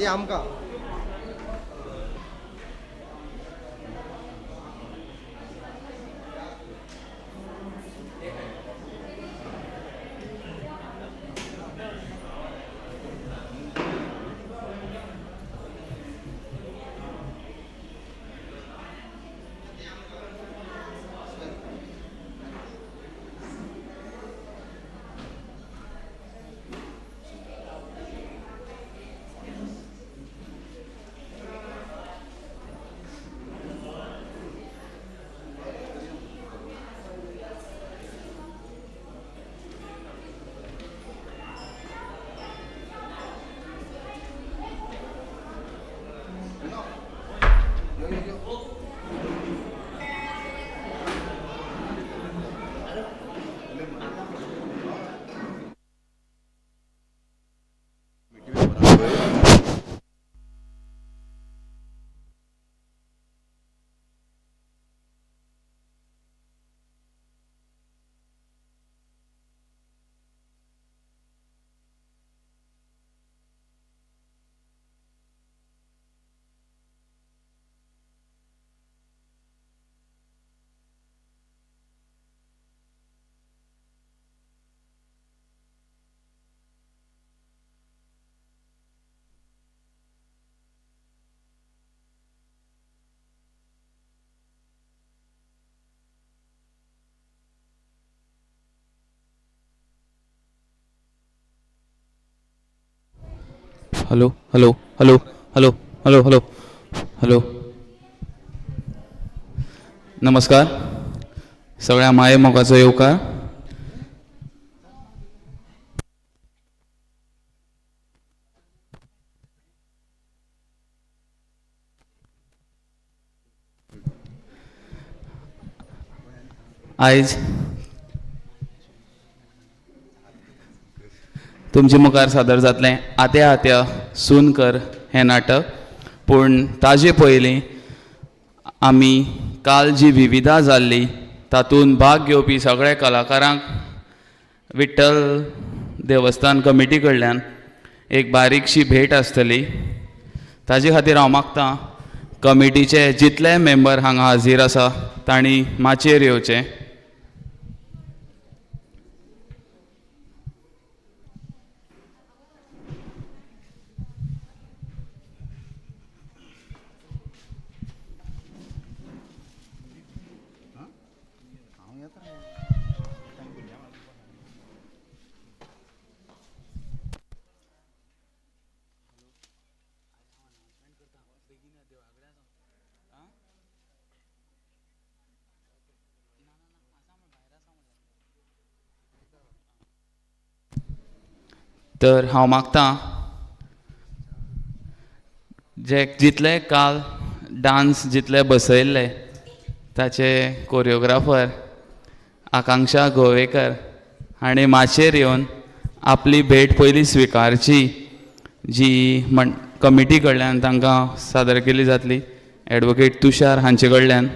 आमका hello hello hello hello hello hello hello. नमस्कार सगळ्या माये मोगाचो येवकार. आयज तुमचे मुखार सादर जातलें आत्या आत्या सून कर हें नाटक. पूण ताजे पयलीं आमी काल जी विविधा जाल्ली तातूंत भाग घेवपी सगळ्या कलाकारांक विठ्ठल देवस्थान कमिटी कडल्यान एक बारीकशी भेट आसतली. ताजे खातीर हांव मागतां कमिटीचे जितले मेंबर हांगा हाजीर आसा तांणी माचयेर येवचें. तर हांव मागतां जे जितले काल डांस जितले बसयल्ले ताचे कोरियोग्राफर आकांक्षा गोवेकर हाणें माचयेर येवन आपली भेट पयली स्विकारची, जी म्हण कमिटी कडल्यान तांकां सादर केली जातली एडवोकेट तुषार हांचे कडल्यान.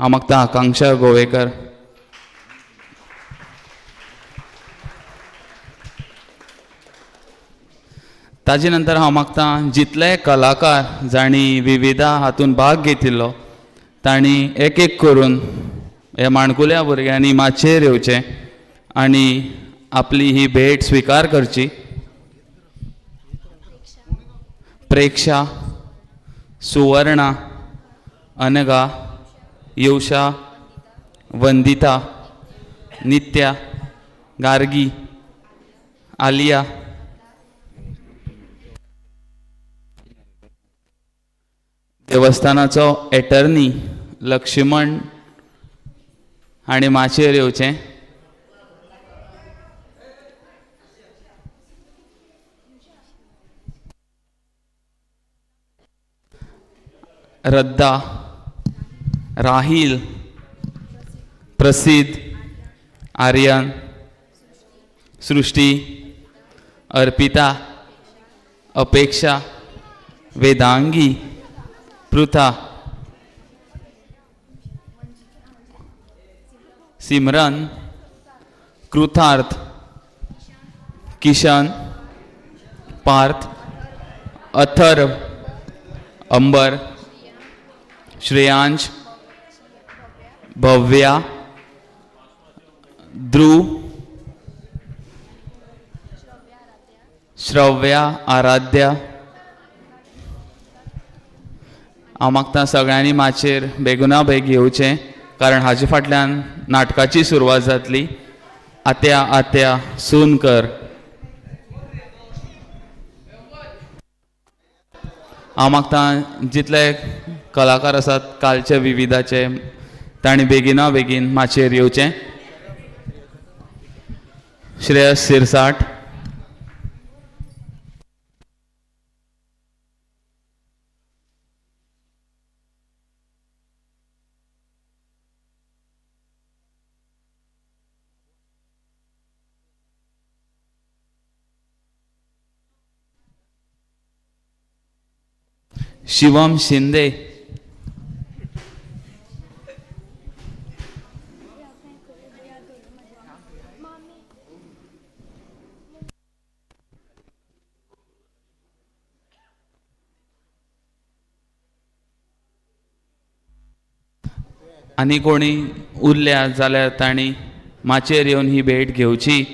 हांव मागतां आकांक्षा गोवेकर. ताजे नंतर हांव मागतां जितले कलाकार जांणी विविधा हातूंत भाग घेतिल्लो तांणी एक एक करून ह्या माणकुल्या भुरग्यांनी माचयेर येवचें आनी आपली ही भेट स्विकार करची. प्रेक्षा, सुवर्णा, अनघा, येवशा, वंदिता, नित्या, गार्गी, आलिया, देवस्थानाचो एटर्नी लक्ष्मण हाणें माचयेर येवचें. रद्दा, राहील, प्रसिद्ध, आर्यन, सृष्टी, अर्पिता, अपेक्षा, वेदांगी, पृथा, सिमरन, कृतार्थ, किशन, पार्थ, अथर्व, अंबर, श्रेयांश, भव्या, ध्रुव, श्रव्या, आराध्या. हांव मागता सगळ्यांनी माचयेर बेगुना बेग येवचें, कारण हाजे फाटल्यान नाटकाची सुरवात जातली. आत्या आत्या सून कर. हांव मागता जितले कलाकार आसात कालचे विविधाचे तांणी बेगिना बेगीन माचयेर येवचें. श्रेयस सिरसाट, शिवम शिंदे, आनी कोणी उरल्या जाल्यार तांणी माचयेर येवन ही भेट घेवची.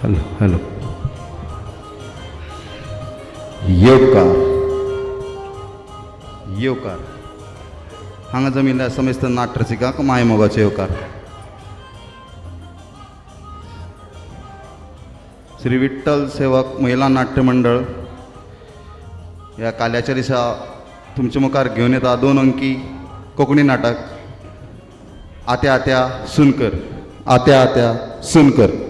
Hello hello. येवकार येवकार. हांगा जमिल्ल्या समेस्त नाट्यरसिकांक मायमोगाचो येवकार. श्री विठ्ठल सेवक महिला नाट्य मंडळ ह्या काल्याच्या दिसा तुमच्या मुखार घेवन येता दोन अंकी कोंकणी नाटक आत्या आत्या सुनकर. आत्या आत्या सुनकर.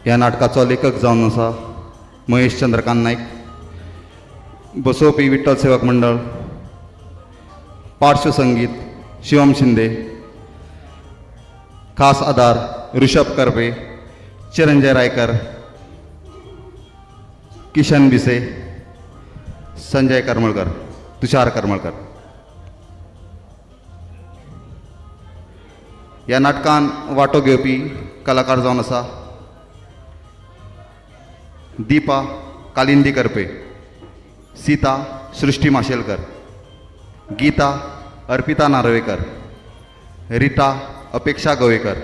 ह्या नाटकाचो लेखक जावन आसा महेश चंद्रकांत नायक, बसोवपी विठ्ठल सेवक मंडळ, पार्श्वसंगीत शिवम शिंदे, खास आदार ऋषभ कर्वे, चिरंजय रायकर, किशन बिसे, संजय करमळकर, तुषार करमळकर. ह्या नाटकान वांटो घेवपी कलाकार जावन आसा दीपा कालिंदी करपे, सीता सृष्टी माशेलकर, गीता अर्पिता नार्वेकर, रिता अपेक्षा गवेकर,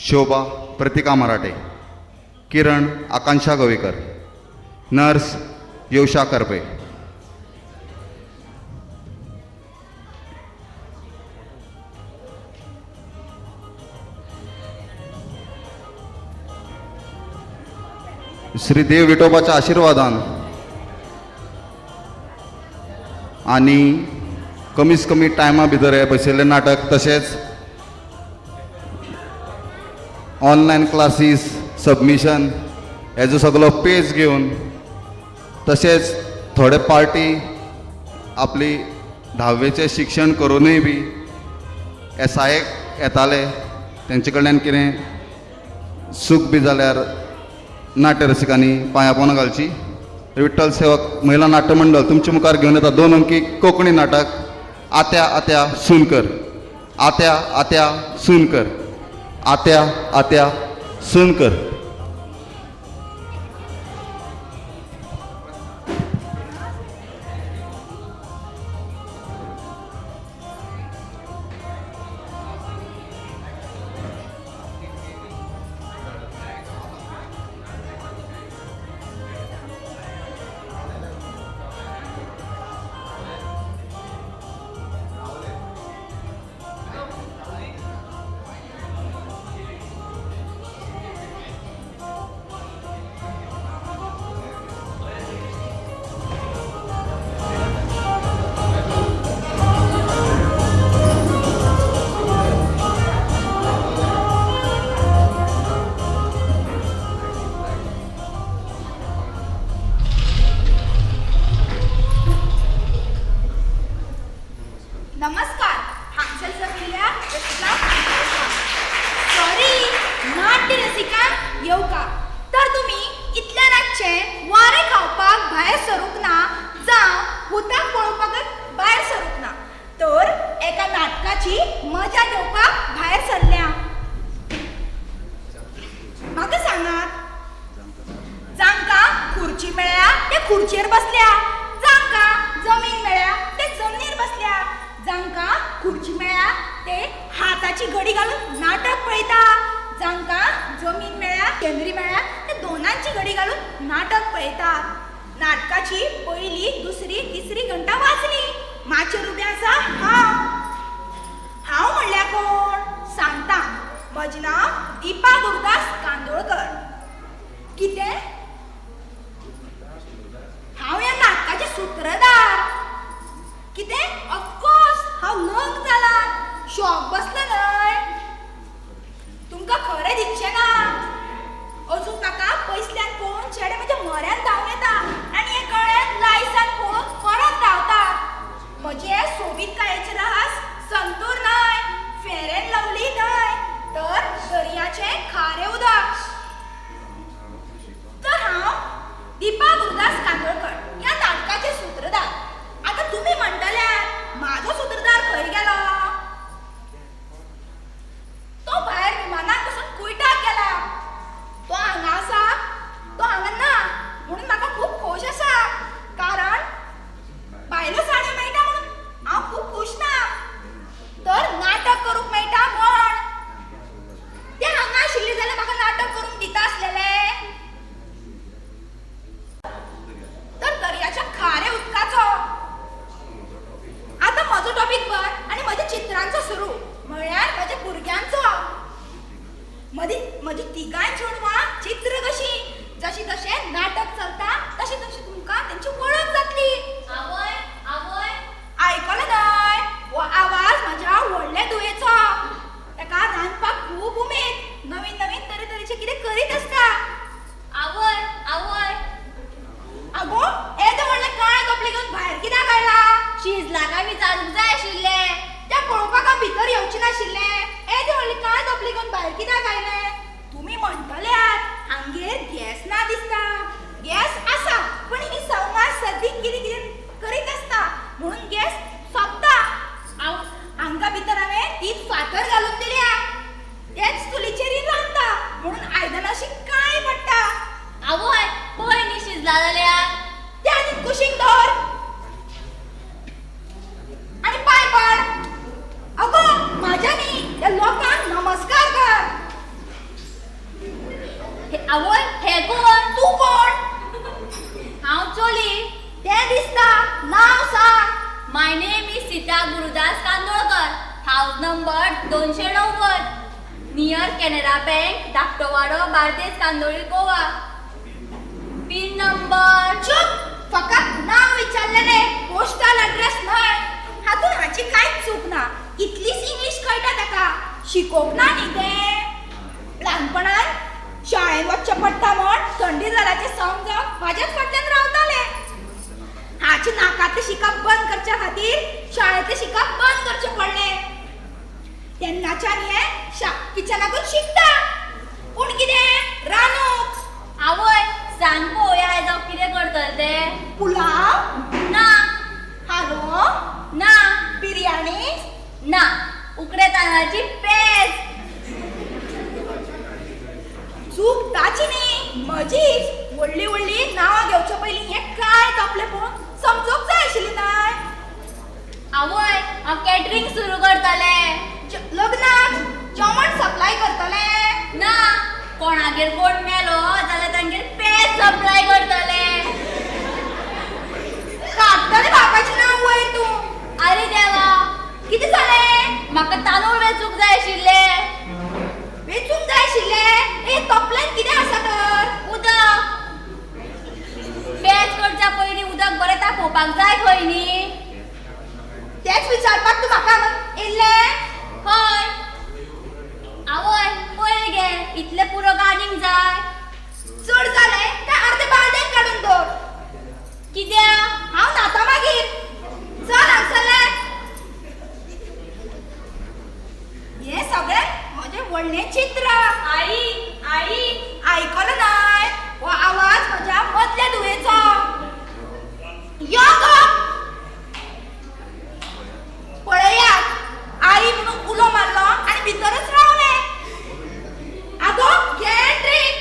शोभा प्रतिका मराठे, किरण आकांक्षा गवेकर, नर्स योशा करपे. श्री देव विठोबाच्या आशीर्वादान आनी कमीत कमी टायमा भितर हें बसयल्लें नाटक तशेंच ऑनलायन क्लासीस सबमिशन हेजो सगलो पेज घेवन तशेंच थोडे पार्टी आपली धावेचें शिक्षण करुनूय बी एसआयक येताले, तेंचे कडल्यान कितें चूक बी जाल्यार नाट्य रसिकांनी पांयां पोंदा घालची. विठ्ठल सेवक महिला नाट्य मंडळ तुमचे मुखार घेवन येता दोन अंकी कोंकणी नाटक आत्या आत्या सुनकर. आत्या आत्या सुनकर. आत्या आत्या सुनकर. नमस्कार. हांगसर जमिल्ल्या रसिकांक, सॉरी, नाट्य रसिकांक येवकार. तर तुमी इतल्या रातचे वारें खावपाक भायर सरूंक ना जावं भुताक पळोवपाकच भायर सरूंक ना, तर एका नाटकाची मजा घेवपाक भायर सरल्या. म्हाका सांगात, जांकां खुर्ची मेळ्ळ्या ते खुर्चेर बसल्या, जांकां जमीन मेळ्ळ्या ते जमनीर बसल्या, जांकां खुर्ची मेळ्ळ्या ते हाताची घडी घालून नाटक पळयता, जांकां जमीन मेळ्ळ्या केंद्री मेळ्ळ्या ते दोनांची घडी घालून नाटक पळयता. नाटकाची पयली, दुसरी, तिसरी घंटा वाजली. माचयेर उबें आसा हांव. हांव म्हणल्यार कोण सांगता. म्हजें नांव दीपा गुरुदास कांदोळकर. कितें, हांव ह्या नाटकाचें सुत्रधार. कितें, ऑफकोर्स हांव लग्न जाला. शॉक बसलो न्हय तुमकां? खरें दिसचें ना, अजून म्हाका पयसल्यान पळोवन चेडे म्हज्या म्हऱ्यान धांवन येता आनी हे गळ्यान लायसान पळोवन परत धांवता. म्हजे सोबीतकायेचें रास संतूर न्हय, फेरेन लवली न्हय, तर दर्याचें खारें उदक. तूं चित्र कशी. जशी तशें नाटक चलता तशी तशी तुमकां तेंची वळख जातली. आवय आवय आयकलें न्हय? हो आवाज म्हज्या व्हडल्या धुवेचो. ताका रांदपाक खूब उमेद. नवीन नवीन तरेतरेचे कितें करीत आसता. आवय आवय आगो येदें व्हडलें काळें कपडे घेवन भायर कित्याक आयला? शिजला काय विचारूंक जाय आशिल्लें. त्या पळोवपाक हांव भितर येवचें नाशिल्लें. येदें व्हडलें काळें तपलें घेवन भायर कित्याक आयलें? तुमी म्हणटल्यात हांगेर गॅस ना दिसता. गॅस आसा पूण ही सवंगां सद्दी कितें कितें करीत आसता म्हणून गॅस सोंपता. हांव हांगा भितर हांवें ती फातर घालून दिल्या. तेच चुलीचेर ही रांदता म्हणून आयदनां अशीं काळीं पडटा. आवय पळय न्ही शिजला जाल्यार. त्या आनी कुशीक दवर आनी पांय पड. अगो म्हाज्या न्ही त्या लोकांक नमस्कार कर. आवय हे कोण? तूं कोण? हांव चली. तें दिसता. नांव सांग. My name is Sita Gurudas Kandolkar. House number 290, near Canara bank, Dhaktowado, Bardez, Candolim, Goa. Pin number. चूप. फकत नांव विचारलेलें, पोस्टल एड्रेस न्हय. हातूंत हाची कांयच चूक ना. इतलीच इंग्लीश कळटा ताका. शिकोवंक ना न्ही तें. ल्हानपणान शाळेंत वचचें पडटा म्हण थंडी जाल्याचें समजून म्हाज्याच फाटल्यान रावतालें. हाचें नाकांतलें शिकप बंद करच्या खातीर शाळेंतलें शिकप बंद करचें पडलें. तेन्नाच्यान हें किचनाकूच शिकता. पूण कितें रांदूंक. आवय सांग पळोवया आयज हांव कितें करतलें तें. पुलाव ना. हालो ना. बिर्याणी ना. उकड्या तांदळाची पेज. चूक ताची न्ही म्हजीच. व्हडली व्हडली नांवां घेवचे पयलीं हें काय तपलें पळोवन समजूंक जाय आशिल्लें न्हय. आवय हांव कॅटरींग सुरू करतलें. लग्नाक जेवण सप्लाय करतलें. ना. कोणागेर कोण मेलो जाल्यार तांगेर पेज सप्लाय करतलें. काडटलें बापायचें नांव वयर तूं. आरे देवा, कितें जालें? म्हाका तांदूळ वेचूंक जाय आशिल्ले. वेचूंक जाय आशिल्लें? ए तपलेन कितें आसा तर? उदक. पेज करच्या पयलीं उदक बरें तापोवपाक जाय खंय न्ही. तेंच विचारपाक तूं म्हाका येयल्लें? हय. आवय पळय गे इतलें पुरो आनीक जाय. चड जालें काय अर्दे बालदेन काडून दवर. कित्याक? हांव न्हाता मागीर. चल हांगसरल्यान. हें सगळें म्हजें व्हडलें चित्र. आई आई आयकलें न्हय? हो आवाज म्हज्या मदल्या धुवेचो. यो गो. पळयात आई म्हणून उलो मारलो आनी भितरच रावलें. आगो घे ड्रिंक.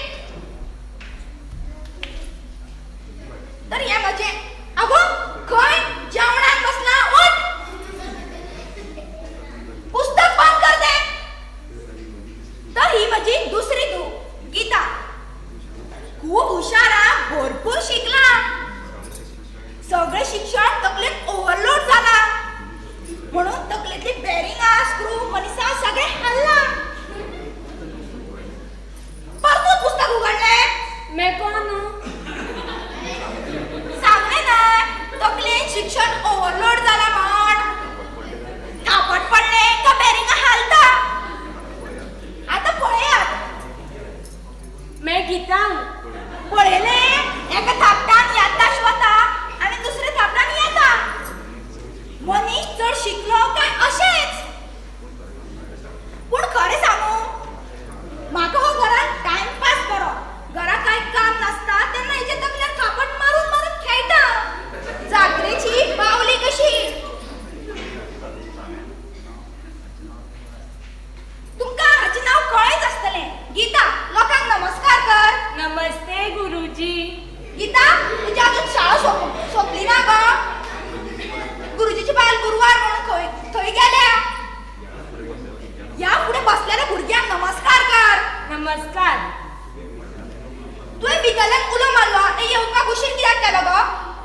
तर हें म्हजें. आगो खंय जेवणाक बसला? उठ. पुस्तक बंद कर तें. तर ही म्हजी दुसरी धूव गीता. खूब हुशार आ, भरपूर शिकला. सगळें शिक्षण तकलेंत ओवरलोड जाला म्हणून तकलेंतली बॅरिंगां स्क्रू मनिसां सगळें हाल्लां. परतून पुस्तक उगडलें. मैं कौन हूँ? सांगलें न्हय तकलेन शिक्षण ओवरलोड जाला म्हण. थापट पडलें का बॅरिंगां हालता. आतां पळयात. मैं गीता हूँ. पळयलें एका थापटान याददाश्त वता आनी दुसऱ्या थापटान येता. मनीस चड शिकलो काय अशेंच. पूण खरें सांगू म्हाका हो घरान टायमपास बरो. घरा कांय काम नासता तेन्ना हेच्या तकल्यार थापट मारून मारून खेळटा. जात्रेची बावली कशी. तुमकां हाचें नांव कळ्ळेंच आसतलें. गीता लोकांक नमस्कार कर. नमस्ते गुरुजी. गीता तुजी अजून शाळा सोंपली ना गो? गुरुजीची बायल गुरवार म्हणून खंय थंय गेल्या. ह्या फुडें बसलेल्या भुरग्यांक नमस्कार कर. नमस्कार. तुवें भितरल्यान उलो मारलो आनी येवपाक उशीर कित्याक केलो गो?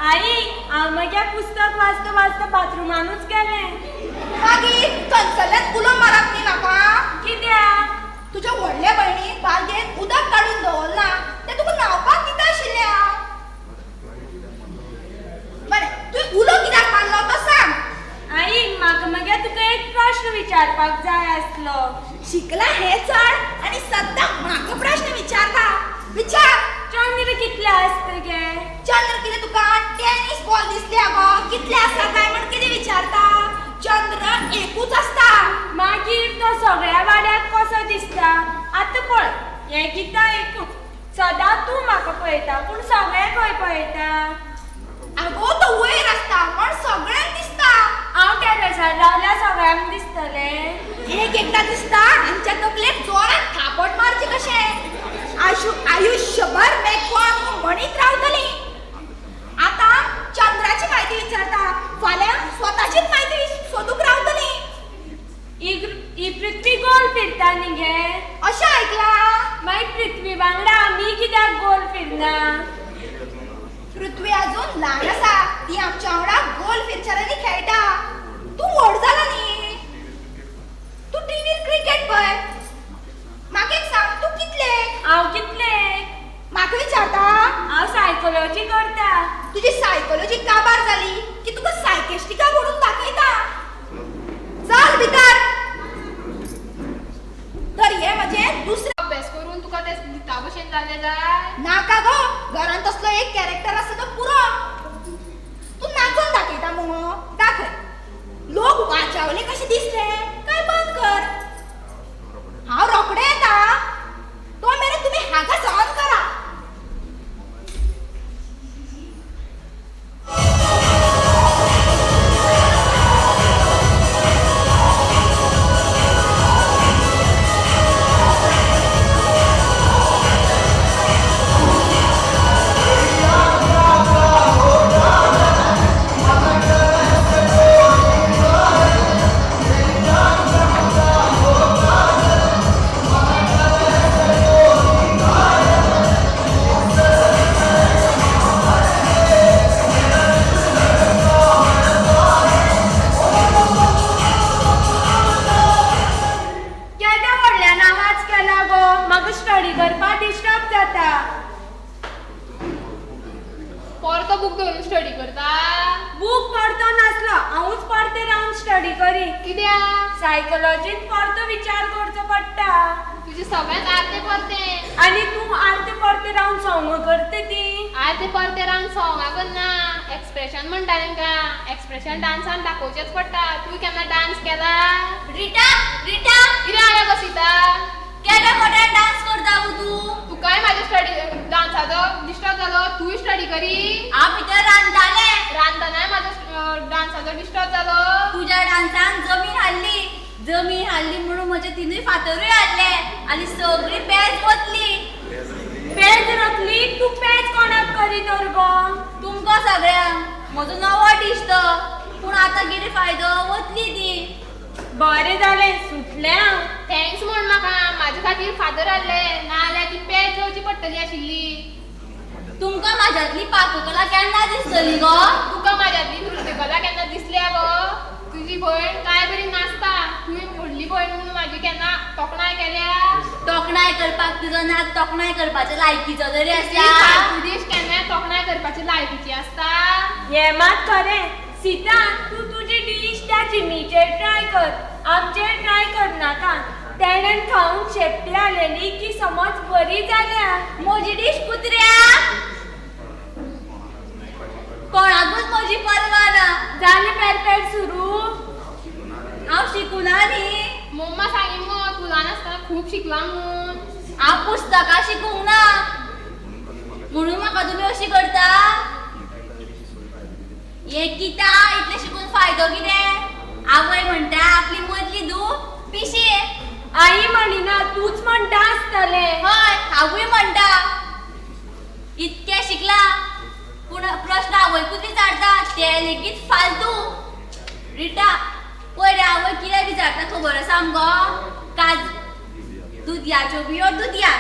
आई हांव म्हज्या पुस्तक वाचता वाचता बाथरुमानूच गेलें. मागीर थंयसरल्यान उलो मारप न्ही म्हाका. कित्याक? तुज्या व्हडल्या भयणीक बालदेन उदक काडून दवरलां तें तुका न्हावपाक दिता आशिल्लें हांव. बरें, तुवें उलो कित्याक मारलो तो सांग. आई, म्हाका मगे तुका एक प्रश्न विचारपाक जाय आसलो. शिकला हें चड आनी सद्दां म्हाका प्रश्न विचारता. विचार. चंद्र कितले आसता गे? चंद्र कितें तुका टेनिस बॉल दिसले गो? कितले आसता काय म्हण कितें विचारता? चंद्र एकूच आसता. मागीर तो सगळ्या वाड्याक कसो दिसता? आतां पळय, हें गितां एकूच सदां तूं म्हाका पळयता, पूण सगळे खंय पळयता? आगो तो वयर आसता म्हण सगळ्यांक दिसता. हांव टेरेसार रावल्यार सगळ्यांक दिसतलें? एक एकदां दिसता आमच्या तकलेक जोरान थापट मारचें कशें. आयुष्यभर मेकवान म्हणीत रावतली. आतां चंद्राची म्हायती विचारता, फाल्यां स्वताचीच म्हायती सोदूंक रावतली. ही पृथ्वी गोल फिरता न्ही गे? अशें आयकलां. मागीर पृथ्वी वांगडा आमी कित्याक गोल फिरना? पृथ्वी अजून ल्हान आसा, ती आमच्या वांगडा गोल फिरचारांनी खेळटा. तूं व्हड जाला न्ही, तूं टिवीर क्रिकेट पळय. म्हाका एक सांग, तूं कितले? हांव कितले? म्हाका विचारता? हांव सायकोलॉजी करता. तुजी सायकोलॉजी काबार जाली की तुका सायकेस्टिका व्हरून दाखयता. चल भितर. तर हे म्हजें दुसरें. अभ्यास करून तुका ते दिता भशेन जालें जाय. नाका गो, घरांत तसलो एक कॅरेक्टर आसा तो पुरो. तूं नाचून दाखयता मुगो, दाखय. लोक वाचावले कशे दिसले काय बंद कर. हांव रोखडें येता, तो मेरेन तुमी हांगा सहन करा. केद्या व्हडल्यान आवाज केला गो, म्हाका स्टडी करपाक डिस्टर्ब जाता. परतो बूक धरून स्टडी करता? बूक परतो नासलो, हांवूच परते रावन स्टडी करी. कित्याक? सायकोलॉजीन परतो विचार करचो पडटा. तुजें सगळेंच आर्ते परतें. आनी तूं आर्ते परते रावन सोंगां करता ती. आर्ते परते रावन सोंगां करना, एक्सप्रेशन म्हणटा तेंकां. एक्सप्रेशन डान्सान दाखोवचेंच पडटा. तूं केन्ना डान्स केला? रिटा, रिटा, कितें जालें गो सीता? केद्या मोठ्यान डान्स करता गो तूं? तुकाय म्हाज्या स्टडी डान्साचो डिस्टर्ब जालो, तूंय स्टडी करी. हांव भितर रांदतालें. रांदतनाय म्हाजो डान्साचो डिस्टर्ब जालो. तुज्या डान्सान जमीन हाडली, जमीन हाडली म्हणून म्हजे तिनूय फातरूय हाडले आनी सगळी पेज वतली. पेज रकली? तूं पेज कोणाक करी तर गो? तुमकां सगळ्यांक म्हजो नवो डीश तो, पूण आतां कितें फायदो, वतली ती. बरें जालें, सुटलें हांव. Thanks म्हण म्हाका, म्हाजे खातीर फातर हाडले, नाजाल्यार ती पेज जेवची पडटली आशिल्ली. तुमकां म्हाज्यांतली पाककला केन्ना दिसतली गो? तुका म्हाज्यांतली नृत्यकला केन्ना दिसल्या गो? तुजी भयण काय बरी नाचता. तुवें व्हडली भयण म्हणून म्हाजी केन्ना तोखणाय केल्या? तोखणाय करपाक तुजो नाच तोखणाय करपाच्या लायकीचो तरी आसा. फालतू डीश केन्नाय तोखणाय करपाची लायकीची आसता. हें मात खरें सीता, तूं तुजी डीश त्या जिमीचेर ट्राय कर, आमचेर ट्राय करनाका. तेणेन खावन शेपटी हालयली की समज बरी जाल्या. म्हजी डीश कुत्र्या, कोणाकूच म्हजी पर्वा ना. जालें पेरपेर सुरू. हांव शिकूना न्ही. मम्मा सांगी मुगो तूं ल्हान आसतना खूब शिकलां म्हूण. हांव पुस्तकां शिकूंक ना म्हणून म्हाका तुमी अशी करता. हें किता इतलें शिकून फायदो कितें? आवय म्हणटा आपली मदली धूव पिशी. आई म्हणिना, तूंच म्हणटा आसतलें. हय, हांवूय म्हणटा इतकें शिकलां पूण प्रश्न आवयकूच विचारता ते लेगीत फालतू. रिटा, पयर आवय कितें विचारता खबर आसा मगो? काज दुदयाच्यो बियो दुदयान,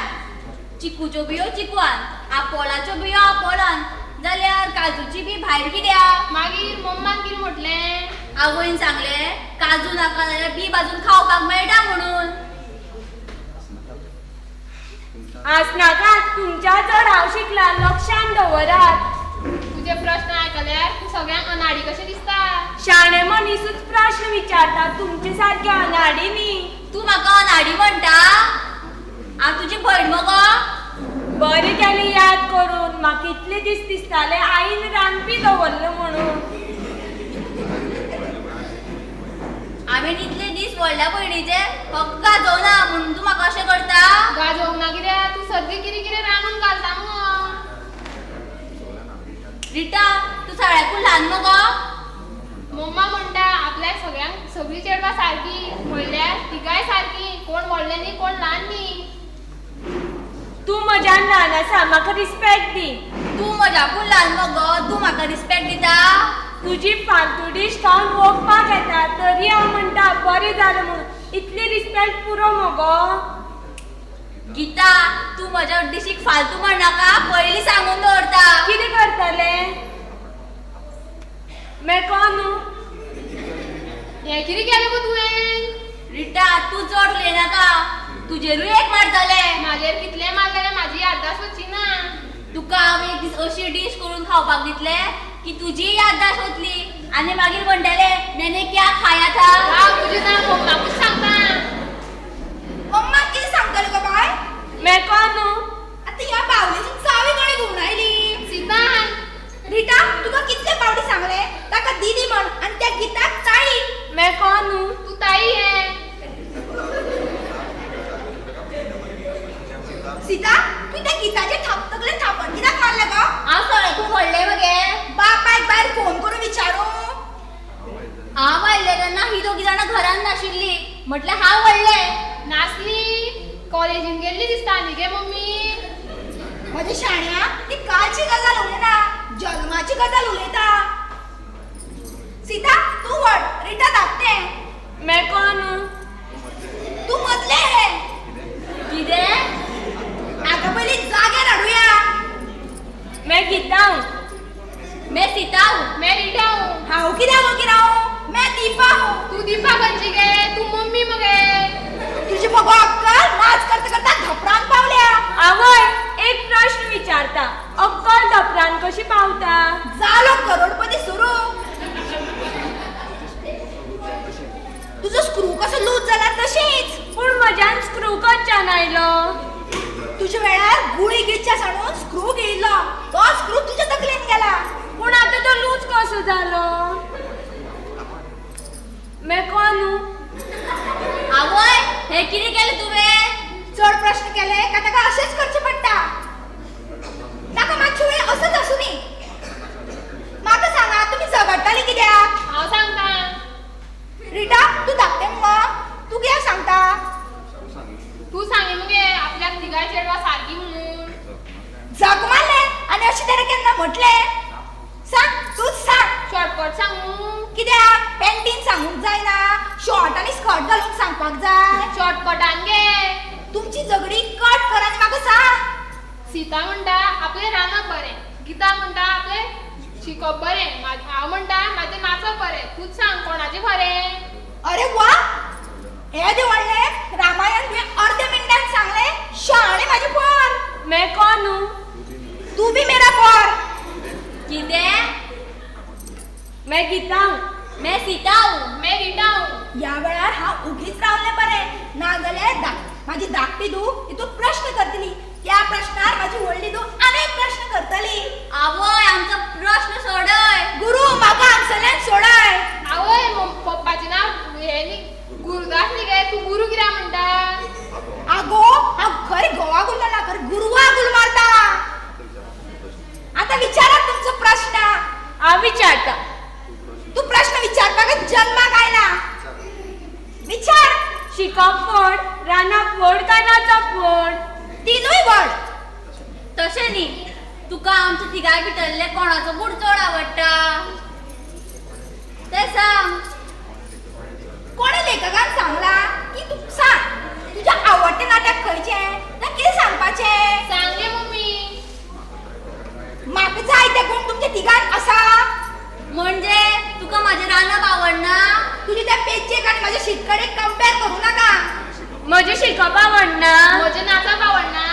चिकूच्यो बियो चिकवान, आपोलाच्यो बियो आपोलान, जाल्यार काजूची बी भायर कित्याक? मागीर मम्मान कितें म्हटलें? आवयन सांगलें काजू नाका जाल्यार बी भाजून खावपाक मेळटा म्हणून. आसनाकात, तुमच्या चड हांव शिकला, लक्षान दवरात. तुजे प्रश्न आयकल्यार तूं सगळ्यांक अनाडी कशें दिसता. शाणे मनीसूच प्रश्न विचारता, तुमचे सारके अनाडी न्ही. तूं म्हाका अनाडी म्हणटा? हांव तुजी भयण मगो. बरें केलें याद करून. म्हाका इतले दीस दिसताले आईन रांदपी दवरलो म्हणून. हांवें इतले दीस व्हडल्या भयणीचे फक्त गाजोवना म्हणून तूं म्हाका अशें करता? गाजोवंक ना कित्याक, तूं सद्दां कितें कितें रांदून घालता मुगो. रिटा, तूं सगळ्याकून ल्हान मगो. मम्मा म्हणटा आपल्याक सगळ्यांक सगळीं चेडवां सारकी, म्हणल्यार तिगाय सारकी, कोण व्हडलें न्ही कोण ल्हान न्ही. तूं म्हज्यान ल्हान आसा, म्हाका रिस्पेक्ट दी. तूं म्हज्याकून ल्हान मगो, तूं म्हाका रिस्पेक्ट दिता? तुजी फालतू डीश खावन वोगपाक येता तरी हांव म्हणटा बरें जालें म्हणून. इतली रिस्पेक्ट पुरो मगो. गीता, तूं म्हज्या डिशीक फालतू म्हणनाका, पयलीं सांगून दवरता. कितें करतलें मेको न्हू. हें कितें केलें गो तुवें? रिटा, तूं चड उलयनाका, तुजेरूय एक मारतलें. म्हाजेर कितलें मारलें जाल्यार म्हाजी याददाश्त वचची ना. तुका हांव एक दीस अशी डीश करून खावपाक दितलें की तुजी याददाश्त वतली आनी मागीर म्हणटलें मैंने क्या खाया था. हांव तुजें नांव मम्माकूच सांगता. मम्मा कितें सांगतलें गो बाय? मेको न्हू. आतां ह्या बावलेची चावी कोणें घुंवडायली? सीतान. रिटा, तुका कितले फावटी सांगलें ताका दीदी म्हण आनी त्या गीताक ताई. मेको न्हू. तूं ताई हें. सीता, तूं त्या गीताचे तकलेन थापट कित्याक मारलें गो? हांव सगळ्याकून व्हडलें मगे. बापायक भायर फोन करून विचारूं. हांव आयिल्लें तेन्ना ही दोगी जाणां घरान नाशिल्ली, म्हटल्यार हांव व्हडलें. नासली, कॉलेजीन गेल्ली दिसता न्ही गे मम्मी. म्हज्या शाण्या, ती कालची गजाल उलयना, जल्माची गजाल उलयता. सीता, तूं व्हड, रिटा धाकटें. मेको न्हू. तूं मदलें हें. कितें? हाका पयलीं जाग्यार हाडुया. मैं गीता हूँ. मैं सीता हूँ. मैं रिटा हूँ. हांव कित्याक ओगी रावूं? मैं दीपा हूँ. तूं दीपा खंयची गे? तूं मम्मी मगे. तुजी मगो अक्कल नाच करता करता धपरान पावल्या. आवय, एक प्रश्न विचारता, अक्कल धपरान कशी पावता? जालो करोडपती सुरू. तुजो स्क्रू कसो लूज जाला तशीच. पूण म्हज्यान स्क्रू कच्च्यान आयलो. तुज्या वेळार गुळी गिळच्या सांडून स्क्रू गिळिल्लो, तो स्क्रू तुज्या तकलेन गेला. पूण आतां तो लूज कसो जालो? मेको न्हू. आवय, हें कितें केलें तुवें? चड प्रश्न केले काय ताका अशेंच करचें पडटा. ताका मातशे वेळ असोच आसूं दी. म्हाका सांगा, तुमी झगडटाली कित्याक? हांव सांगता. रिटा, तूं धाकटें मुगो, तूं कित्याक सांगता? तूं सांगी मगे आपल्याक तिगाय चेडवां सारकी म्हणून. जग मारलें आनी अशें ताणें केन्ना म्हटलें? सांग, तूंच सांग. शॉर्टकट सांगू? कित्याक पॅन्टीन सांगूंक जायना, शॉर्ट आनी स्कर्ट घालूंक सांगपाक जाय. शॉर्टकटान गे. तुमची झगडी कट कर आनी म्हाका सांग. सीता म्हणटा आपलें रांदप बरें, गीता म्हणटा आपलें शिकप बरें, हांव म्हणटा म्हाजें नाचप बरें. तूंच सांग कोणाचें खरें? अरे वा, हे व्हडलें रामायण तुवें अर्दे मिनटान सांगलें. शाणें म्हाजें पोर. मेको न्हू. तूं बी मेरा पोर. कितें? मैं गीता हूँ. मैं सीता हूँ. मैं रिटा हूँ. ह्या वेळार हांव उगीच रावलें बरें, नाजाल्यार म्हाजी धाकटी धूव हितून प्रश्न करतली, त्या प्रश्नार म्हाजी व्हडली धूव आनी एक प्रश्न करतली. आवय, आमचो प्रश्न सोडय. गुरू, म्हाका हांगसरल्यान सोडाय. आवय, पप्पाचें नांव हें न्ही, गुरुदास न्ही गे, तूं गुरू कित्याक म्हणटा? आगो, हांव खरें घोवाक उलयना, खरें गुरवाक उलो मारता. आतां विचारात तुमचो प्रश्न. हांव विचारता. तूं प्रश्न विचारपाकच जन्माक आयला. विचार. शिकप व्हड, रांदप व्हड काय नाचप व्हड? तिनूय व्हड. तशें न्ही, तुका आमच्या तिगाय भितरले कोणाचो गूण चड आवडटा तें सांग. कोणे लेखकान सांगला की तूं सांग तुज्या आवडटें नाटक खंयचें, तें कितें सांगपाचें? सांग गे मम्मी. म्हाका जाय ते गूण तुमच्या तिगांक आसा. म्हणजे तुका म्हाजें रांदप आवडना? तुजी त्या पेचेक आनी म्हाज्या शीतकडेक कंपेर करूं नाका. म्हजें शिकप आवडना? म्हजें नाचप आवडना?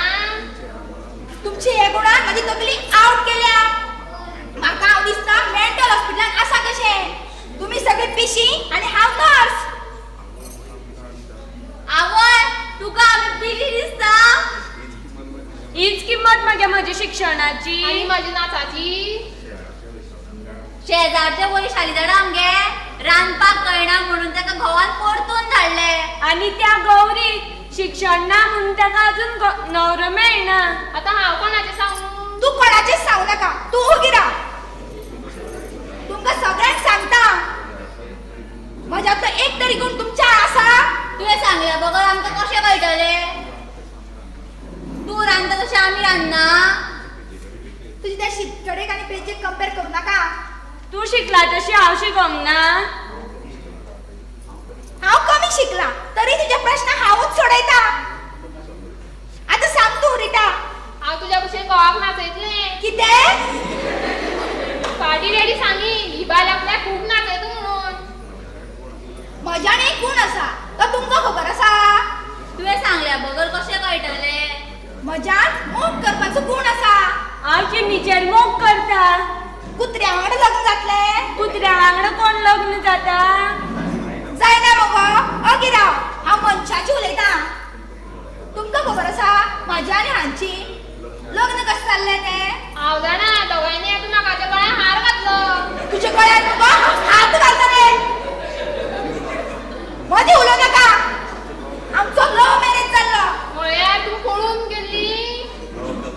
तुमची हे गुणान म्हाजी तकली आवट केल्या. म्हाका हांव दिसता मेंटल हॉस्पिटलान आसा कशें. तुमी सगळी पिशी आनी हांव नर्स. आवय, तुका आमी पिशी दिसता? हीच किंमत मगे म्हज्या शिक्षणाची. आनी म्हाज्या नाचाची. शेजारचे वैशाली जाणा आमगे रांदपाक कळना म्हणून ताका घोवान परतून धाडले. आनी त्या गौरीक शिक्षण ना म्हणून ताका अजून न्हवरो मेळना. आतां हांव कोणाचें सांगू? तूं कोणाचेंच सांगू नाका, तूं ओगी राव. तुमकां सगळ्यांक सांगता, म्हज्यांतलो एक तरी गूण तुमच्या आसा? तुवें सांगल्या बगर आमकां कशें कळटलें? तूं रांदता तशें आमी रांदना? तुजी त्या शितकडेक आनी पेजेक कंपेर करूं नाका. तूं शिकला तशी हांव शिकोंक ना. हांव कमी शिकला तरी तुजे प्रश्न हांवूच सोडयता. आतां सांग तूं रिटा. हांव तुज्या भशेन घोवाक नाचयतलें. कितें? फाटीं डॅडी सांगी ही बायल आपल्याक खूब नाचयता म्हणून. म्हज्यान एक गूण आसा तो तुमकां खबर आसा? तुवें सांगल्या बगर कशें कळटलें? म्हज्यान मोग करपाचो गूण आसा. हांव जिमीचेर मोग करता. कुत्र्या वांगडा लग्न जातलें? कुत्र्या वांगडा कोण लग्न जाता? जायना मगो? ओगी राव, हांव मनशाची उलयतां. तुमकां खबर आसा म्हाज्या आनी हांची लग्न कशें जाल्लें तें? हांव जाणा, दोगांयनी आतां म्हाकाच्या गळ्यान हार घातलो. तुज्या गळ्यान मगो हात घालतले. मदीं उलोवं नाका. आमचो लव मॅरेज जाल्लो. म्हळ्यार तूं पळून गेल्ली?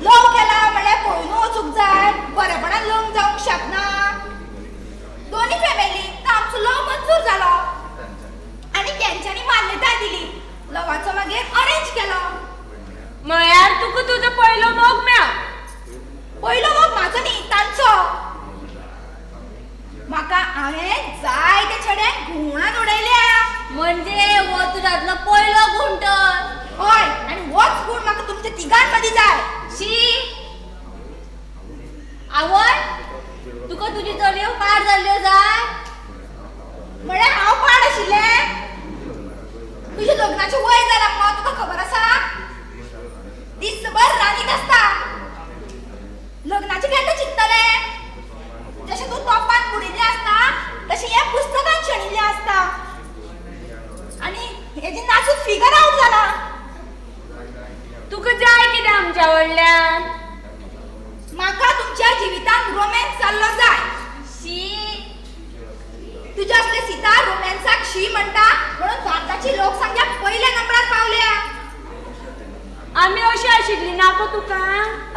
लव केला म्हळ्यार पळून वचूंक जाय, बरेपणान लग्न जावंक शकना. दोनी फॅमिलीक आमचो लव मंजूर जालो आनी तेंच्यांनी मान्यताय दिली. लवाचो मागीर अरेंज केलो. म्हळ्यार तुका तुजो पयलो मोग मेळ्ळो. पयलो मोग म्हाजो न्ही, तांचो. म्हाका हांवें जायते चेड्यांक घुंवणान उडयल्या. म्हणजे हो तुज्यांतलो पयलो गूण तर. हय, आनी होच गूण म्हाका तुमच्या तिगां मदीं जाय. शी आवय, तुका तुजी चलयो पाड जाल्ल्यो जाय? म्हळ्यार हांव पाड आशिल्लें? तुजें लग्नाचें वय जालां मगो, तुका खबर आसा? दिसभर रांदीत आसता. लग्नाचें केन्ना चिंततलें? जशें तूं तोपान बुडिल्लें आसता तशें हें पुस्तकान शेणिल्लें आसता. आनी हेजें नाचून फिगर आवट जालां. तुका जाय कितें आमच्या व्हडल्यान? म्हाका तुमच्या जिवितांत रोमॅन्स जाल्लो जाय. शी. तुज्या असले सीता रोमॅन्साक शी म्हणटा म्हणून भारताची लोकसंख्या पयल्या नंबरार पावल्या. आमी अशी आशिल्ली नाका तुका?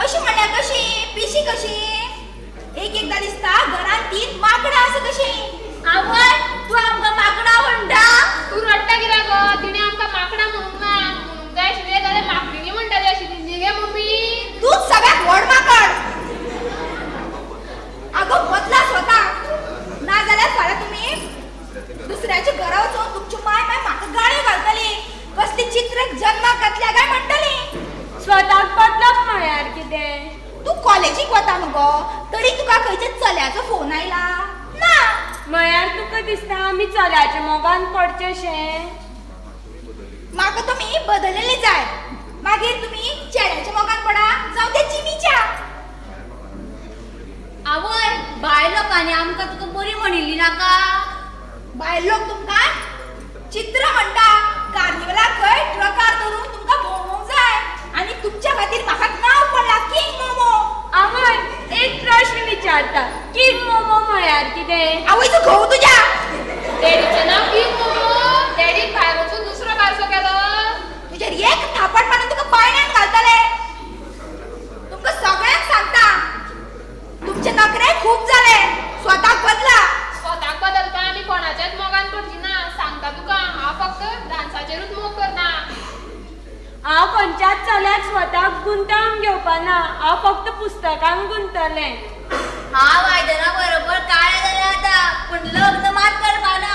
अशी म्हणल्यार कशी? पिशी कशी? एक एकदां दिसता घरांत तीन माकडां आसा कशी. आवय, तूं आमकां माकडां म्हणटा? तूं रडटा कित्याक गो? तिणें आमकां माकडां म्हणूंक ना. म्हणूंक जाय आशिल्लें जाल्यार माकडिणी म्हणटाली आशिल्ली न्ही गे मम्मी? तूंच सगळ्यात व्हड माकड. आगो बदला स्वताक, नाजाल्यार फाल्यां तुमी दुसऱ्याच्या घरा वचून तुमची माय माय म्हाका गाळयो घालतली. कसली चित्र जन्माक घातल्या काय म्हणटली. स्वताक बदलप म्हळ्यार कितें? तूं कॉलेजीक वता मगो, तरी तुका खंयच्या चल्याचो फोन आयला ना? म्हळ्यार तुका दिसता आमी चल्याच्या मोगान पडचेशें? म्हाका तुमी बदललेली जाय. मागीर तुमी चेड्याच्या मोगान पडा जावं त्या जिमीच्या. आवय, बायल लोकांनी आमकां तुका बरी म्हणिल्ली नाका? बायल लोक तुमकां चित्र म्हणटा. कार्निवलाक खंय ट्रकार धरून तुमकां भोंवोंक जाय. आनी तुमच्या खातीर म्हाका नांव पडलां किंग मोमो. आवय, एक प्रश्न विचारता, किंग मोमो म्हळ्यार कितें? आवय तूं घोव तुज्या. डॅडीचें नांव किंग मोमो? डॅडीक भायर वचून दुसरो बारसो केलो. तुजेर एक थापट मारून तुका पाळण्यांत घालतले. तुमकां सगळ्यांक सांगता, तुमचे नखरे खूब जाले. स्वताक बदला. स्वताक बदलपा आमी कोणाच्याच मोगान पडची ना. सांगता तुका, हांव फक्त डान्साचेरूच मोग करना. हांव खंयच्याच चल्याक स्वताक गुंतावन घेवपाना. हांव फक्त पुस्तकांक गुंतलें. हांव आयदना बरोबर काळें जालें आतां, पूण लग्न मात करपाना.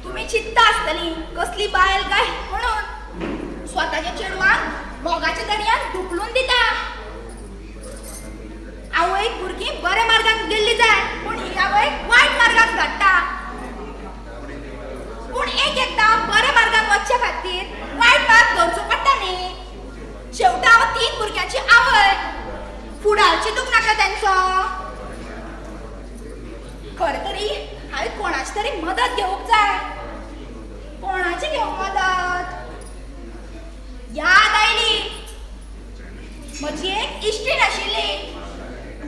तुमी चिंतता आसतली कसली बायल काय म्हणून. स्वताच्या चेडवाक मोगाच्या दर्यांत धुकलून दिता. आवयक भुरगीं बऱ्या मार्गान गेल्ली जाय, पूण ही आवय वायट मार्गान धाडटा. पूण एक एकदां बऱ्या मार्गान वचचे खातीर वायट मार्ग धरचो पडटा न्ही. शेवटा हांव 3 भुरग्यांची असो? खरें तरी हांवें कोणाची तरी मदत घेवंक जाय. कोणाची घेवंक मदत? याद आयली, म्हजी एक इश्टीण आशिल्ली,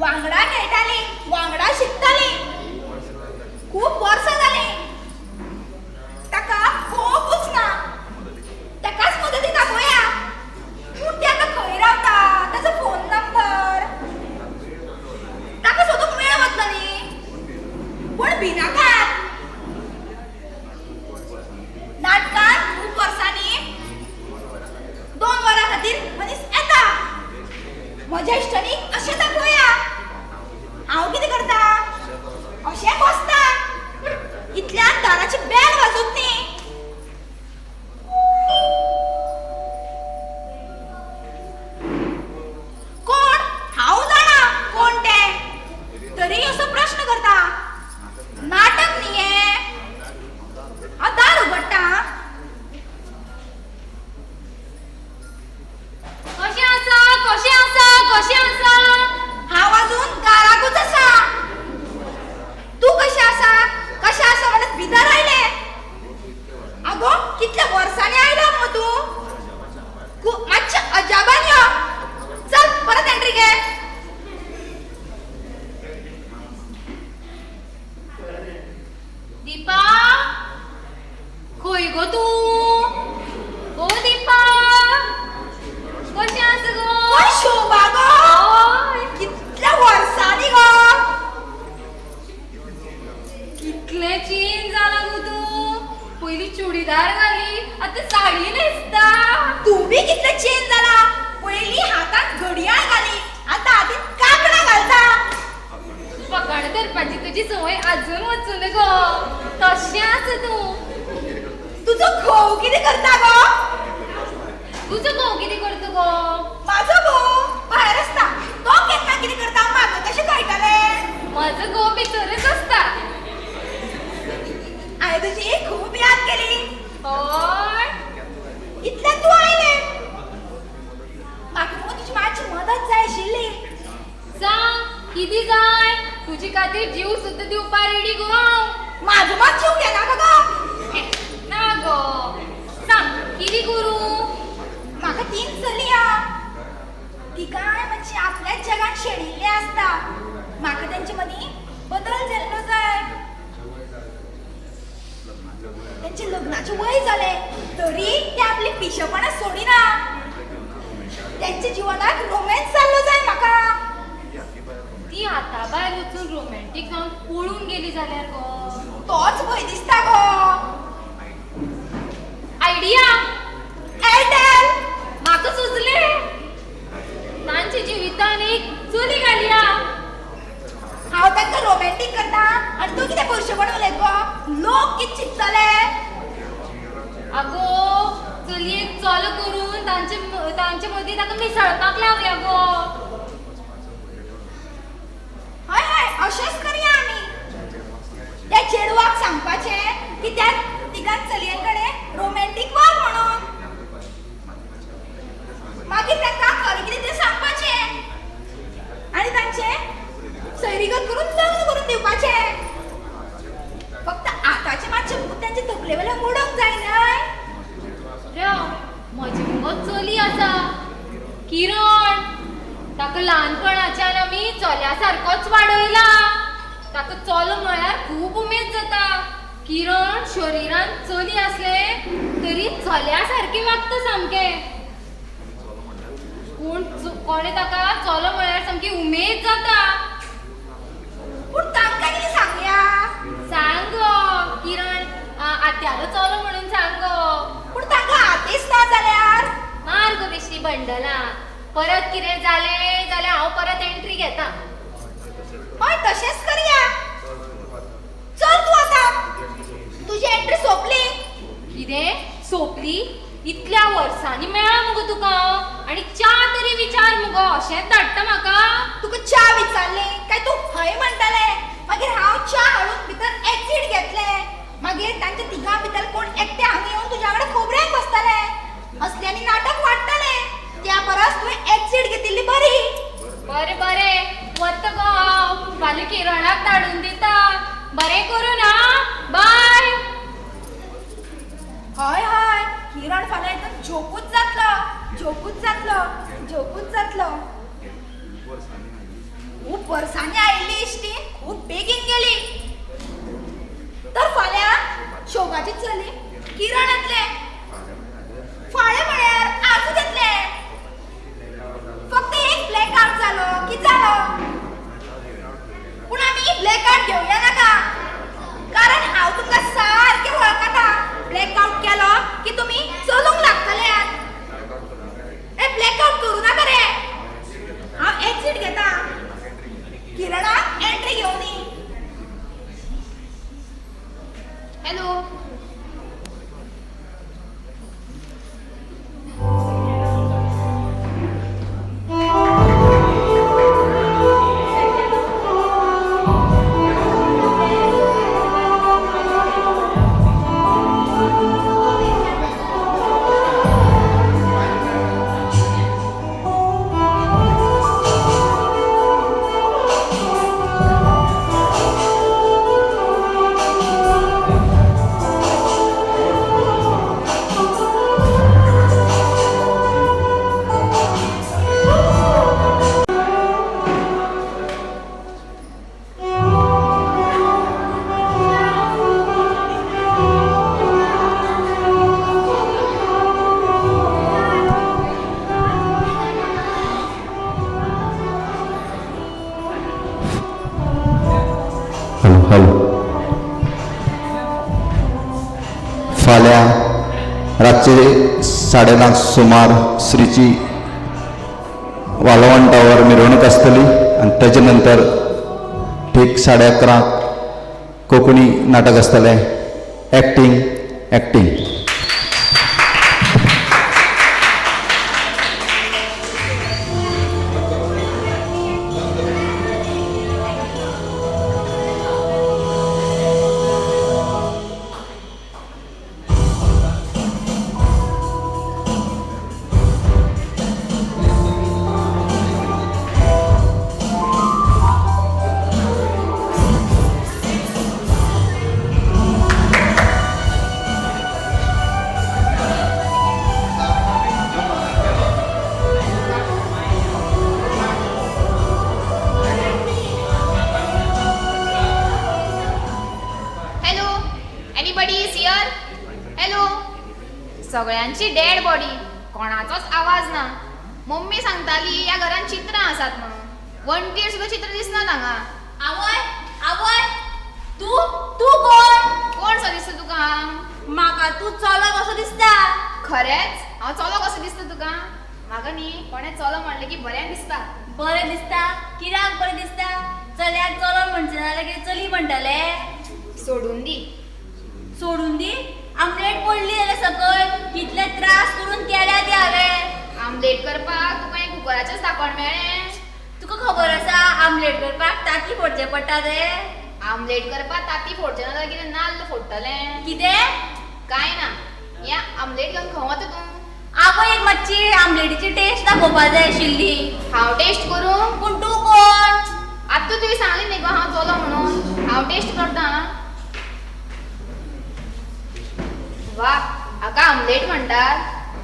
वांगडा खेळटाली, वांगडा शिकताली, खूब वर्सां जालीं. ताका खोपूच ना, ताकाच मदतीक आपोवया. पूण ती आतां खंय रावता, ताचो फोन नंबर, ताका सोदूंक वेळ वतलो न्ही. पूण भिनाकात, नाटकान खूब वर्सांनी 2 वरां खातीर मनीस येता. म्हज्या इश्टांनी अशें दाखोवया. हांव कितें करता, अशें बसता. इतल्यान दाराची बेल वाजूंक न्ही. कोण हांव जाणा कोण तें, तरी असो प्रश्न करता. नाटक न्ही हें. हांव दार उगडटा. कशें आसा, कशें आसा, कशें आसा? हांव अजून दाराकूच आसा. तूं कशें आसा, कशें आसा म्हणत भितर आयलें. आगो कितल्या वर्सांनी आयला मगो तूं, मातशें अजाबान यो. चल परत एंट्री घे. दीपा, खंय गो तूं? ओ दीपा, कशें आसा गो? कोण शोभा गो? हय. कितल्या वर्सांनी गो. कितलें चेंज जाला गो तूं. पयलीं चुडीदार घाली, आतां साडी न्हेसता. तूं बी कितलें चेंज जाला. पयलीं हातांत घडयाळ घाली, आतां हातींत कांकणां घालता. फकाणां करपाची तुजी संवय आजून वचूना गो, तशें आसा तूं. तुजो घोव कितें करता गो? तुजो घोव कितें करता गो? म्हाजो घोव भायर आसता, तो केन्ना कितें करता म्हाका कशें कळटलें? म्हाजो घोव भितरच आसता. हांवें तुजी खूब याद केली. हय. इतल्यान तूं आयलें. म्हाका मुगो तुजी मातशी मदत जाय आशिल्ली. सांग कितें जाय? तुजे खातीर जीव सुद्दां दिवपा रेडी गो हांव. म्हाजो मात जीव घेनाका गो. ना गो, सांग कितें करूं? म्हाका 3 चलयां, तिगांय मातशी आपल्याच जगान शेणिल्लीं आसता. म्हाका तेंचे मदीं बदल जाल्लो जाय. तेंचे लग्नाचें वय जालें तरी ते आपली पिशेपणां सोडिना. तेंच्या जिवनाक रोमॅन्स जाल्लो जाय म्हाका. ती हाता भायर वचून रोमॅन्टीक जावन पळून गेली जाल्यार गो? तोच भंय दिसता गो. Idea, Airtel. म्हाका सुचलें. तांच्या जिवितान एक चली घालया. हांव तांकां रोमॅन्टीक करता आनी तूं कितें पयशेपण उलयत गो? लोक कितें चिंततले? आगो चलयेक चलो करून तांचे मदीं ताका मिसळपाक लावया गो. हय हय, अशेंच करया आमी. त्या चेडवाक सांगपाचें की त्या तिगां चलयां कडेन रोमॅन्टीक वाग म्हणून. मागीर तांकां खरें कितें तें सांगपाचें आनी तांचें सैरीगत करून लग्न करून दिवपाचें. फक्त आतांचें मातशें भूत तांचे तकले वेल्यान मोडूंक जाय न्हय. राव, म्हजी मुगो चली आसा, किरण. ताका ल्हानपणाच्यान आमी चल्या सारकोच वाडयला. ताका चलो म्हळ्यार खूब उमेद जाता. किरण शरिरान चली आसलें तरी चल्या सारकें वागता सामकें. पूण कोणें ताका चलो म्हळ्यार सामकी उमेद जाता. पूण तांकां कितें सांगया? सांग गो किरण, आत्यालो चलो म्हणून सांग गो. पूण तांकां आतेच ना जाल्यार? मार गो बेश्टी बंडलां. परत कितें जालें जाल्यार हांव परत एंट्री घेता. हय, तशेंच करया. चल तूं आतां, तुजी एंट्री सोंपली. कितें सोंपली? इतल्या वर्सांनी मेळ्ळा मुगो तुका हांव, आनी च्या तरी विचार मुगो. अशेंच धाडटा म्हाका? तुका च्या विचारली काय तूं हय म्हणटलें. मागीर हांव च्या हाडून भितर एक्सीट घेतलें. मागीर तांच्या तिगां भितर कोण एकटें हांगा येवन तुज्या वांगडा खोबऱ्याक बसतलें. असल्यांनी नाटक वाडटलें. त्या परस तुवें एक्सीट घेतिल्ली बरी. बरें बरें, वता गो. किरणाक धाडून दिता. बरें करून हा, बाय. हय हय, किरण फाल्यां एकदम जोकूच जातलो, जोकूच जातलो, जोकूच जातलो. खूब वर्सांनी आयिल्ली इश्टीण खूब बेगीन गेली. तर फाल्यां शोभाची चली किरण येतलें. फाल्यां म्हळ्यार आजूच येतलें. फक्त एक ब्लॅक आउट जालो की जालो. पूण आमी ब्लॅक आउट घेवया नाका, कारण हांव तुमकां सारकें वळखता. ब्लॅक आउट केलो की तुमी चलूंक लागतले. ए, ब्लॅक आउट करूं नाका रे. हांव एक्झीट घेता. किरणाक एंट्री घेवनी. हॅलो. Hello hello. फाल्यां रातचे 9:30 सुमार श्रीची वालवंटावर मिरवणूक आसतली आनी ताजे नंतर ठीक 11:30 कोंकणी नाटक आसतलें. Acting acting. Hello, anybody is here? Hello. सगळ्यांची डेड बॉडी, कोणाचोच आवाज ना. मम्मी सांगताली ह्या घरान चित्रां आसात म्हणून. वण्टीर सुद्दां चित्र दिसना हांगा. आवय, आवय, तूं तूं कोण? कोण सो दिसता तुका हांव? म्हाका तूं चलो कसो दिसता. खरेंच हांव चलो कसो दिसता तुका? म्हाका न्ही कोणें चलो म्हणलें की बरें दिसता. बरें दिसता? कित्याक बरें दिसता? चल्याक चलो म्हणचें नाजाल्यार कितें चली म्हणटले? सोडून दी. सोडून दी? आमलेट पडली जाल्यार सकयल कितले त्रास करून केल्या ती हांवें. आमलेट करपाक तुका हें कुकराचेंच धांकण मेळ्ळें? तुका खबर आसा आमलेट करपाक तांती फोडचें पडटा तें? आमलेट करपाक तांती फोडचें ना जाल्यार कितें नाल्ल फोडटलें? कितें? कांय ना. हें आमलेट घेवन खंय वता तूं? आवय एक मातशी आमलेटीची टेस्ट दाखोवपा जाय आशिल्ली. हांव टेस्ट करूं? पूण तूं कोण? आत्तां तुवें सांगलें न्ही गो हांव चलो म्हणून. हांव टेस्ट करता. वा, हाका आमलेट म्हणटात?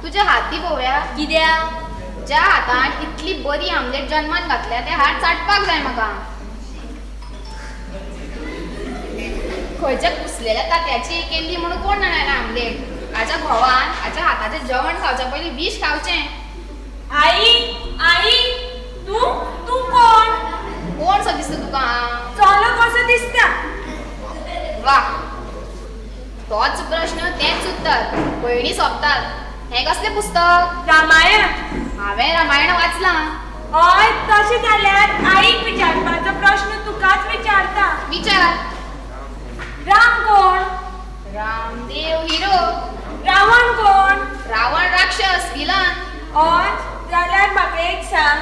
तुजे हात दी पळोवया. कित्याक? ज्या हातान इतली बरी आमलेट जन्मान घातल्या ते हात चाटपाक जाय म्हाका. खंयच्या कुसलेल्या तांत्याची केल्ली म्हणून कोण जाणा आमलेट. हाच्या घोवान हाच्या हाताचें जेवण खावच्या पयलीं विष खावचें. आई, आई, तूं तूं कोण? कोण सो दिसता तुका हांव? चलो कसो दिसता. वा, तोच प्रश्न तेंच उत्तर. भयणी सोंपतात. हें कसलें पुस्तक? रामायण. हांवें रामायण वाचलां. हय, तशें जाल्यार आईक विचारपाचो प्रश्न तुकाच विचारता. विचार. राम कोण? रामदेव हिरो. रावण कोण? रावण राक्षस विलन. हय, जाल्यार म्हाका एक सांग,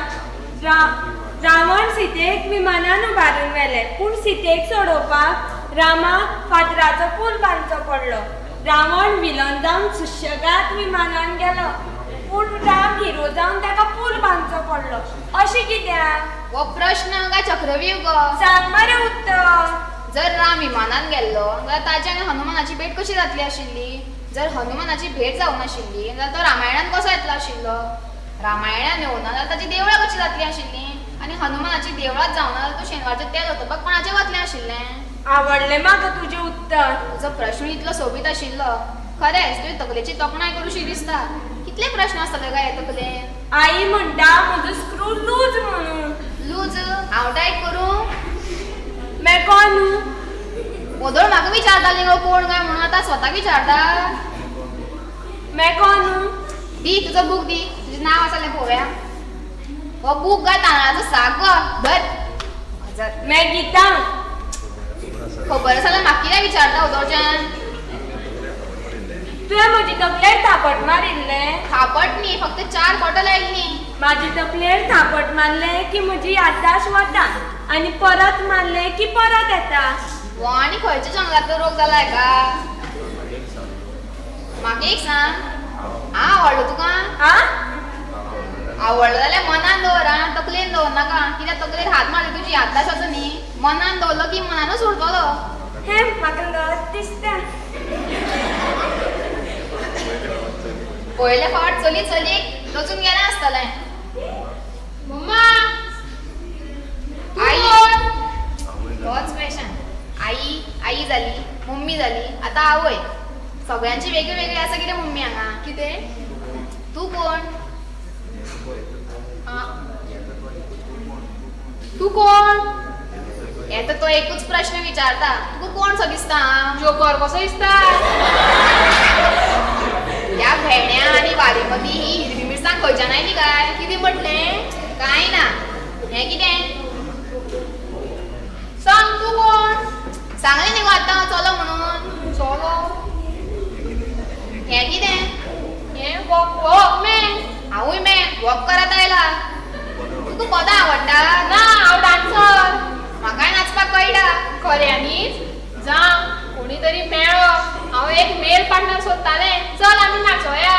रावण सीतेक विमानान उबारून व्हेलें, पूण सीतेक सोडोवपाक रामाक फातराचो पूल बांदचो पडलो. रावण विलन जावन सुशेगाद विमानान गेलो, पूण राम हिरो जावन ताका पूल बांदचो पडलो. अशें कित्याक? हो प्रश्न काय चक्रव्यूह गो? सांग मरे उत्तर. जर राम विमानान गेल्लो जाल्यार ताची आनी हनुमानाची भेट कशी जातली आशिल्ली? जर हनुमानाची भेट जावनाशिल्ली जाल्यार तो रामायणान कसो येतलो आशिल्लो? रामायणान येवना जाल्यार ताची देवळां कशी जातली आशिल्ली? आनी हनुमानाची देवळांच जावना जाल्यार तूं शेनवारचें तेल ओतपाक कोणाचें वतलें आशिल्लें? आवडलें म्हाका तुजें उत्तर. तुजो प्रश्न इतलो सोबीत आशिल्लो. खरेंच तुजी तकलेची तोखणाय करूशी दिसता. कितले प्रश्न आसतले काय हे तकलेन? आई म्हणटा म्हजो स्क्रू लूज म्हणून. लूज? हांव टायट करूं? मेको न्हू. वोदोळ म्हाका विचारताली गो कोण काय म्हणून, आतां स्वताक विचारता. मेको न्हू. दी तुजो बूक दी, तुजें नांव आसा जाल्यार पळोवया. हो बूक काय तांदळाचो साक गो, धर. मैं गीता. खबर आसा जाल्यार म्हाका कित्याक विचारता वोदोळच्यान? तुवें म्हजी तकलेर थापट मारिल्लें? थापट न्ही, फक्त 4 बोटां लायिल्लीं. म्हाजी तकलेर थापट मारलें की म्हजी याददाश्त वता आनी परत मारलें की परत येता. हो आनी खंयच्या जंगलांतलो रोग जाला हेका? म्हाका एक सांग, हांव आवडलो तुका? आ? आवडलो जाल्यार मनान दवर आं, तकलेन दवरनाका. कित्याक तकलेर हात मारली तुजी याददाश्त वचो न्ही. मनान दवरलो की मनानूच उरतलो. हें म्हाका लज दिसता. पयले फावट चली चलयेक लजून गेलें आसतलें. मम्मा आई तोच क्वेशन. आई आई जाली, मम्मी जाली, आतां आवय. सगळ्यांची वेगळी वेगळी आसा कितें मम्मी हांगा? कितें? तूं कोण? तूं कोण? येता तो एकूच प्रश्न विचारता, तुका कोण सो दिसता? जोकर कसो दिसता? ह्या भेण्या आनी वारी मदीं ही हिरवी मिरसांग खंयच्यान आयली काय? कितें म्हटलें? कांय ना. हें कितें? सांग तूं कोण? सांगलें न्ही गो आतां चलो म्हणून. चलो. हें कितें? हें वॉक वॉकमॅन. हांवूय मॅन, वॉक करत आयला. तुका पदां आवडटा? ना, हांव डान्सर. म्हाकाय नाचपाक कळटा. खऱ्यांनीच? जावं कोणी तरी मेळ्ळो. हांव एक मेल पार्टनर सोदतालें. चल आमी नाचोया.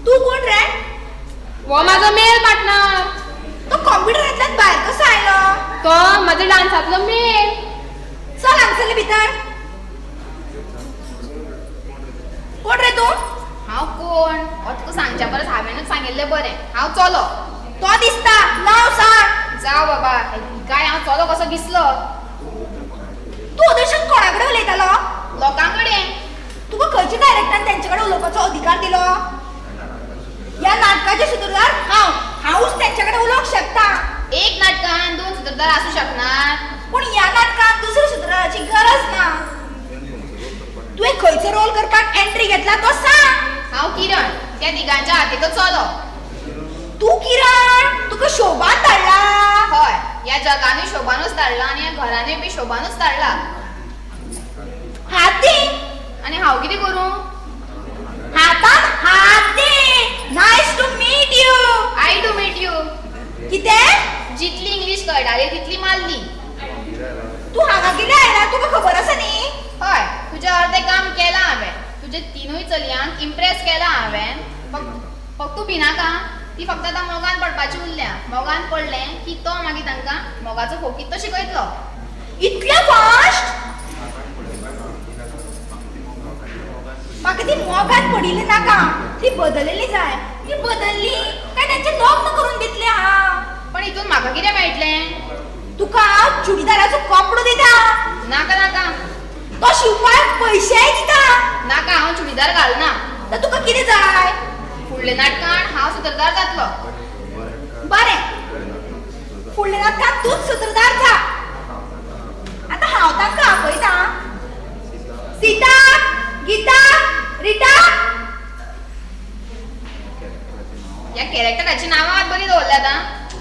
तूं कोण रे? हो म्हाजो मेल पार्टनर. तो कॉम्प्युटरांतल्यान भायर कसो आयलो? तो म्हाज्या डान्सांतलो मेल. चल हांगसरले भितर. कोण रे तूं? हांव कोण हो तुका सांगच्या परस हांवेनूच सांगिल्लें बरें. हांव चलो. तो दिसता, नांव सांग. जावं बाबा, काय हांव चलो कसो दिसलो? तूं अदर्शन कोणा कडेन उलयतालो? लोकां कडेन. तुका खंयच्या डायरेक्टरान तेंचे कडेन उलोवपाचो अधिकार दिलो? ह्या नाटकाचे सूत्रधार हांव, हांवूच तेंचे कडेन उलोवंक शकता. एक नाटकान 2 सूत्रधार आसूं शकना. पूण ह्या नाटकान दुसऱ्या सूत्रधाराची गरज ना. तुवें खंयचो रोल करपाक एंट्री घेतला तो सांग. हांव किरण, त्या तिगांच्या हातीचो चलो. तूं किरण? तुका शोभान धाडला? हय, ह्या जगानूय शोभानूच धाडला आनी ह्या घरानूय बी शोभानूच धाडला. हात दी. आनी हांव कितें करूं? हातान हात दी. Nice to meet you. I to meet you. कितें? जितली इंग्लीश कळटाली तितली मारली. तूं हांगा कितें आयला तुका खबर आसा न्ही? हय, तुजें अर्दें काम केलां हांवें. तुजे 3 चलयांक इम्प्रेस केलां हांवें. फक्त तूं भिनाका, ती फक्त आतां मोगान पडपाची उरल्या. मोगान पडलें की तो मागीर तांकां मोगाचो फोकीत तो शिकयतलो. इतलें फास्ट? म्हाका ती मोगान पडिल्ली नाका, ती बदललेली जाय. ती बदलली काय तांचें लग्न करून दितलें हांव. पण हितून म्हाका कितें मेळटलें? तुका चुडीदाराचो कपडो दिता. नाका नाका. तो शिवपाक पयशेय दिता. नाका, हांव चुडीदार घालना. तर तुका कितें जाय? फुडल्या नाटकान हांव सूत्रधार जातलो. बरें, फुडल्या नाटकान तूंच सूत्रधार जा.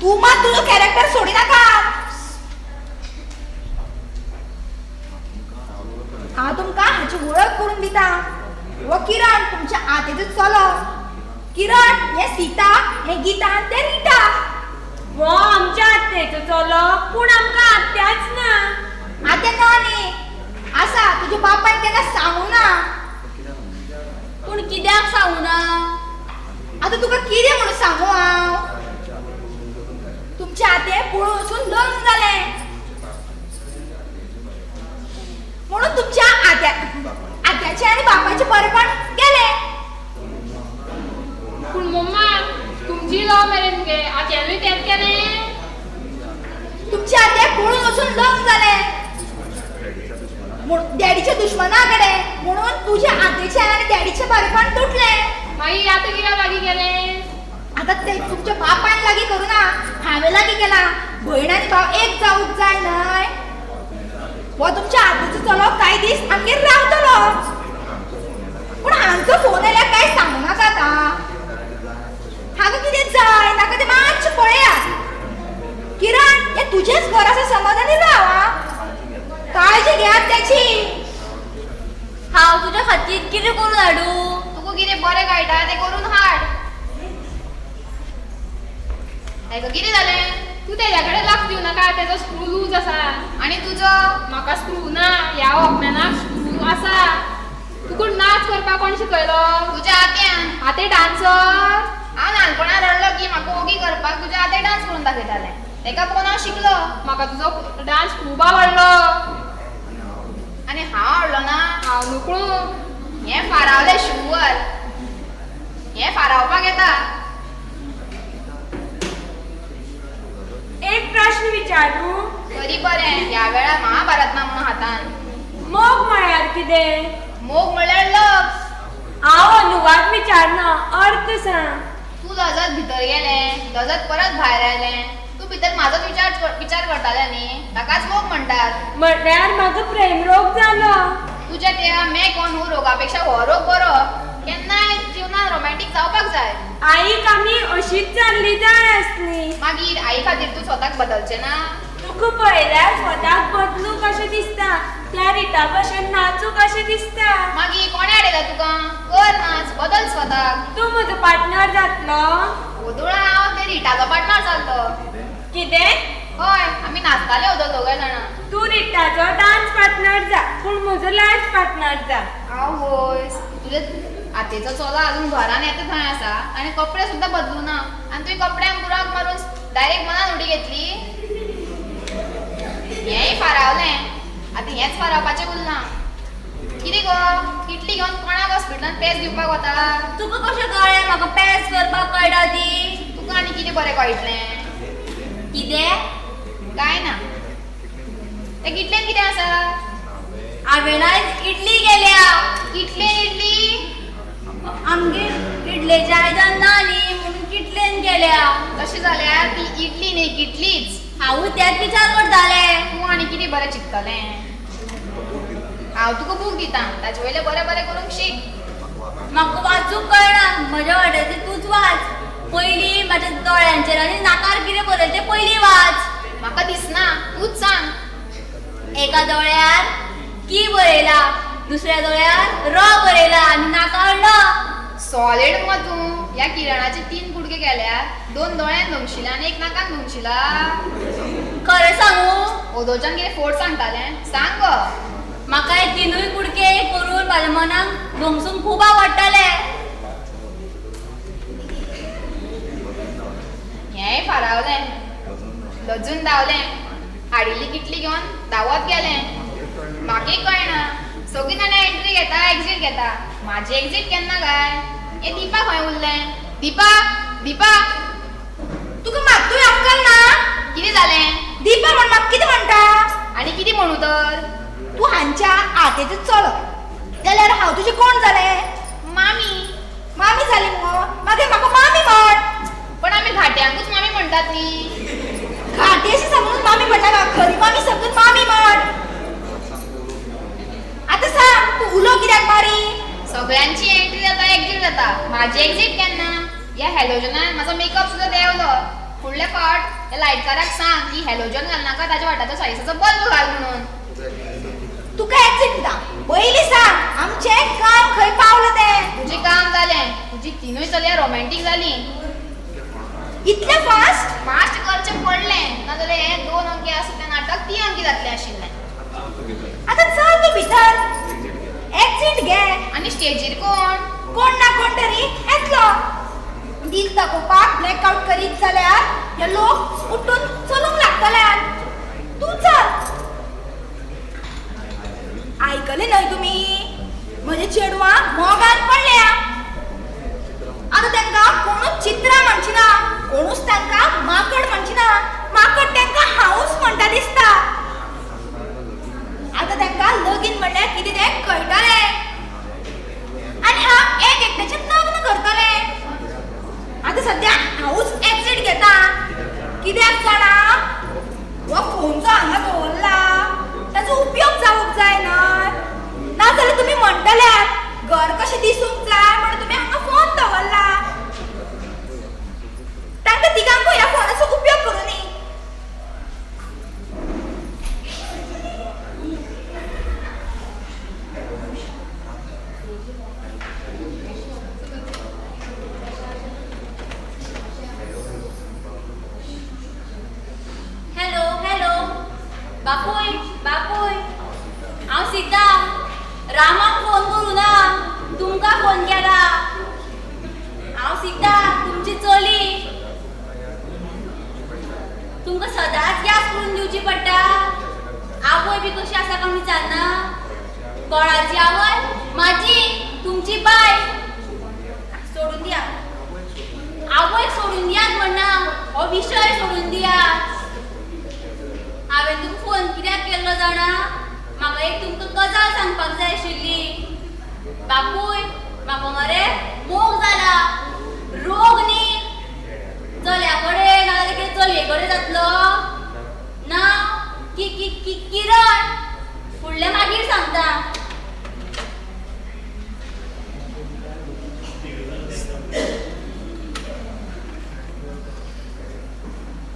तूं मात तुजो कॅरेक्टर सोडिनाका. हांव तुमकां हाची वळख करून दिता. हो किरण तुमच्या आतेचो चलो. किरण हें सीता, हें गीता आनी तें रिटा. हो आमच्या आत्याचो चलो, पूण आमकां आत्याच ना. आत्या ना न्ही, आसा. तुज्या बापायन केन्ना सांगू ना. पूण कित्याक सांगू ना? आतां तुका कितें म्हणून सांगू हांव? तुमचे आते पळून वचून लग्न जालें म्हणून तुमच्या आत्या आत्याचें आनी बापायचें बरेपण गेलें. पूण मम्मा तुमची लव मॅरेज मगे, आत्यानूय तेंच केलें. तुमचे आत्याक पळून वचून लग्न जालें डॅडीच्या दुश्मना कडेन, म्हणून तुज्या आतेचें आनी डॅडीचें बरेपण तुटलें. मागीर आतां कित्याक लागीं गेलें? आतां ते तुमच्या बापायन लागीं करूं ना, हांवें लागीं केला. भयण आनी भाव एक जावंक जाय न्हय. हो तुमच्या आतेचो चलो कांय दीस आमगेर रावतलो, पूण हांचो फोन आयल्यार कांय सांगू नाका. आतां हांगा कितें जाय नाका तें मातशें पळयात. किरण हें तुजेंच घर आसा समज आनी राव. आं, काळजी घेयात त्याची. हांव तुज्या खातीर कितें करून हाडूं? तुका कितें बरें कळटा तें करून हाड. हेका कितें जालें? तूं तेज्या कडेन लक्ष दिवं नाका, तेजो स्क्रू लूज आसा. आनी तुजो? म्हाका स्क्रू ना, ह्या वॉकमॅनाक स्क्रू आसा. तुका नाच करपाक कोण शिकयलो? तुज्या आत्यान. आते डान्सर? हांव ल्हानपणान रडलो की म्हाका ओगी करपाक तुज्या आते डान्स करून दाखयतालें, तेका पळोवन हांव शिकलो. म्हाका तुजो डान्स खूब आवडलो. आनी हांव आवडलो ना? हांव नुकळू. हें फारावलें शुवर, हें फारावपाक येता. एक प्रश्न विचारू? तरी बरें, ह्या वेळार महाभारत ना म्हणून हातान. मोग म्हळ्यार कितें? मोग म्हळ्यार लव. हांव अनुवाद विचारना, अर्थ सांग. तूं लजत भितर गेलें, लजत परत भायर आयलें. तूं भितर म्हाजोच विचार करतालें न्ही, ताकाच मोग म्हणटात. म्हळ्यार म्हाका प्रेम रोग जालो. तुज्या त्या मैं कोण हूं रोगा पेक्षा हो रोग बरो. केन्नाय जिवनान रोमॅन्टीक जावपाक जाय. आईक आमी अशीच जाल्ली जाय आसली. मागीर आई खातीर तूं स्वताक बदलचें ना? तुका पळयल्यार स्वताक बदलूं कशें दिसता, त्या रिटा भशेन नाचूं कशें दिसता. मागीर कोणें हाडयला तुका? कर नाच, बदल स्वताक. तूं म्हजो पार्टनर जातलो? ओदोळा हांव ते रिटाचो पार्टनर जाल्लो. कितें? हय, आमी नाचताले ओदोळ दोगांय जाणां. तूं रिटाचो डान्स पार्टनर जा, पूण म्हजो लायफ पार्टनर जा. आवयस, तुजे आतेचो चलो अजून घरान येता थंय आसा, ताणें कपडे सुद्दां बदलूं ना आनी तुवें कपड्यांक बुराक मारून डायरेक्ट मनान उडी घेतली. हेंय फारावलें, आतां हेंच फारावपाचें उरलां. कितें गो, किटली घेवन कोणाक हॉस्पिटलान पेज दिवपाक वता? तुका कशें कळ्ळें म्हाका पेज करपाक कळटा ती? तुका आनी कितें बरें कळटलें? कितें? कांय ना. ते किटलेन कितें आसा? हांवें आयज इडली केल्या. किटलेन इडली? आमगेर इडलेचें आयदन ना न्ही म्हणून किटलेन केल्या. तशें जाल्यार ती इडली न्ही किटलीच. हांवूय तेच विचार करतालें. तूं आनी कितें बरें चिंततलें? हांव तुका बूक दिता, ताचे वयलें बरें बरें करूंक शीक. म्हाका वाचूंक कळना, म्हज्या वाट्याचें तूंच वाच. पयलीं म्हाज्या दोळ्यांचेर आनी नाकार कितें बरयलें तें पयलीं वाच. म्हाका दिसना, तूंच सांग. एका दोळ्यार की बरयला, दुसऱ्या दोळ्यार र बरयला आनी नाकार ण. सॉलिड मग तूं. ह्या किरणाचे 3 कुडके केल्या, 2 दोळ्यान धोंगशिला आनी 1 नाकान धोंगशिला. खरें सांगू? ओदोच्यान कितें फोट सांगतालें, सांग गो. म्हाका हे 3 कुडके करून म्हाज्या मनाक धोंगसूंक खूब आवडटालें. हेंय फारावलें, लजून धांवलें, हाडिल्ली किटली घेवन धांवत गेलें. म्हाका कळना, सगळीं जाणां एंट्री घेता, एक्झीट घेता, म्हाजी एक्झीट केन्ना काय? हें दीपा खंय उरलें? दीपा, दीपा, तुका मात्तूय अक्कल ना? कितें जालें? दीपा म्हण म्हाका कितें म्हणटा? आनी कितें म्हणू तर? तूं हांच्या आतेचो चलो जाल्यार हांव तुजें कोण जालें? मामी. मामी जाली मुगो, मागीर म्हाका मामी म्हण. पण आमी घाट्यांकूच मामी म्हणटात न्ही. घाटी अशी समजून मामी म्हणटा, खरी मामी समजून मामी म्हण. आतां सांग, तूं उलो कित्याक मारी? सगळ्यांची एंट्री जाता, एक्झीट जाता, म्हाजी एक्झीट केन्ना? ह्या हॅलोजनान म्हाजो मेकअप सुद्दां देंवलो. फुडले फावट हॅलोजन घालनाका, ताच्या वाटाचो सायसाचो बल्ब घाल म्हणून. तुका एक्झिट दिता, पयलीं सांग आमचें काम खंय पावलें तें. तुजें काम जालें, तुजी तिनूय चलया रोमॅन्टीक जाली. इतलें फास्ट? फास्ट करचें पडलें, नाजाल्यार हें 2 अंकी आसा तें नाटक 3 अंकी जातलें आशिल्लें. आतां चल तूं भितर, एक्झिट घे. आनी स्टेजीर कोण? कोण ना कोण तरी येतलो. दीस दाखोवपाक ब्लॅकआवट करीत जाल्यार हे लोक उठून चलूंक लागतले. तूं चल. आयकलें न्हय तुमी, म्हजे चेडवां मोगान पडल्या. आतां तांकां कोणूच चित्रां म्हणची ना, कोणूच तांकां माकड म्हणची ना, माकड तांकां हांवूच म्हणटा दिसता. आतां तांकां लगीन म्हणल्यार कितें तें कळटलें आनी हांव एक एकट्याचें लग्न करतलें. आतां सद्या हांवूच एक्झिट घेता. कित्याक जाणा, हो फोन जो हांगा दवरला ताचो उपयोग जावंक जाय न्हय, नाजाल्यार तुमी म्हणटल्यात घर कशें दिसूंक जाय म्हणून तुमी हांगा फोन दवरला. तांकां तिगांकूय ह्या फोनाचो उपयोग करूं न्ही. हॅलो हॅलो, बापूय बापूय, हांव सीता. रामाक फोन करूं ना, तुमकां फोन केला. हांव सीता, तुमची चली. तुमकां सदांच याद करून दिवची पडटा. आवय बी कशी आसा काय विचारना? कोणाची आवय? म्हाजी, तुमची बाय. सोडून दिया आवय, सोडून दियात म्हणना, हो विशय सोडून दियात. हांवें तुमकां फोन कित्याक केल्लो जाणा? म्हाका एक तुमकां गजाल सांगपाक जाय आशिल्ली. बापूय, म्हाका मरे मोग जाला, रोग न्ही. चल्या कडेन नाजाल्यार कितें चलये कडेन जातलो ना. की की की किरण, फुडलें मागीर सांगता.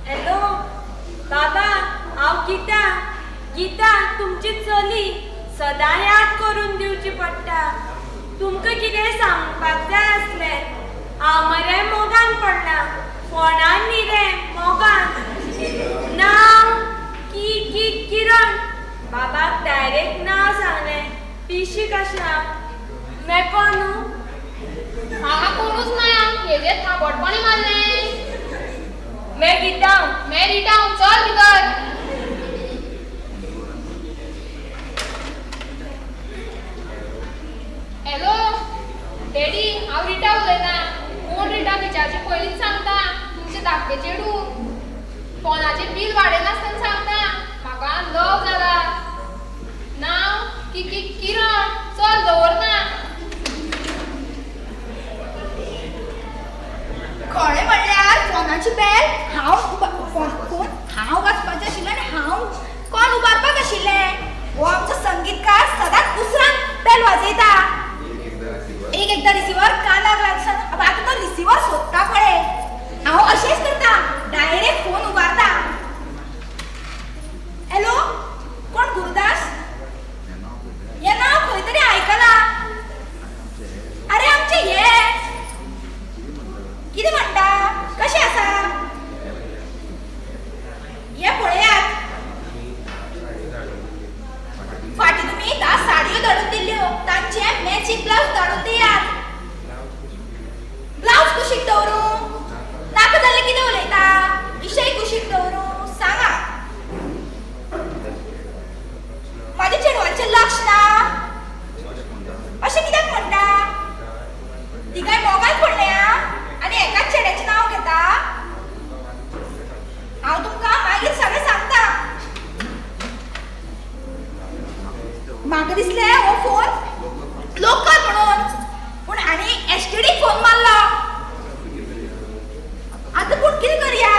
हॅलो बाबा, हांव गीता. गीता तुमची चली. सदां याद करून दिवची पडटा. तुमकां कितें सांगपाक जाय आसलें. हांव मरे मोगान पडला, फोनान न्ही रे, मोगान. नांव की की किरण. बाबाक डायरेक्ट नांव सांगलें. पिशी कशा मेको न्हू. हांगा कोणूच ना, हेजेर थापटपणी मारलें. मैं गीता. मैं रिटा, चल भितर. हॅलो डॅडी, हांव रिटा उलयतां. कोण रिटा विचारचे पयलींच सांगता, तुमचे धाकटे चेडूं फोनाचें बील वाडयनासतना सांगता, म्हाका लव जाला. नांव की की किरण. चल दवरना. खरें म्हणल्यार फोनाची बेल हांव फोन हांव वाजपाचें आशिल्लें आनी हांव कोण उबारपाक आशिल्लें. हो आमचो संगीतकार सदांच उसरान बेल वाजयता. एक एकदां रिसिवर कानाक लागसान आतां तो रिसिवर सोदता पळय. हांव अशेंच करता, डायरेक्ट फोन उबारता. हॅलो, कोण गुरुदास? हें नांव खंय तरी आयकलां. अरे आमचें हें कितें म्हणटा, कशें आसा? हें पळयात, फाटीं तुमी 10 साडयो धाडून दिल्ल्यो, तांचे मॅचींग ब्लावज धाडून दियात. ब्लावज कुशीक दवरूं नाका जाल्यार कितें उलयता? विशय कुशीक दवरूं सांगा. म्हाज्या चेडवांचें लक्ष ना अशें कित्याक म्हणटा? तिगाय मोगान पडल्या आनी एकाच चेड्याचें नांव घेता. हांव तुमकां मागीर सगळें सांगता. म्हाका दिसलें हो फोन लोकल म्हणून, पूण हांणी एसटीडीक फोन मारलो. आतां पूण कितें करया?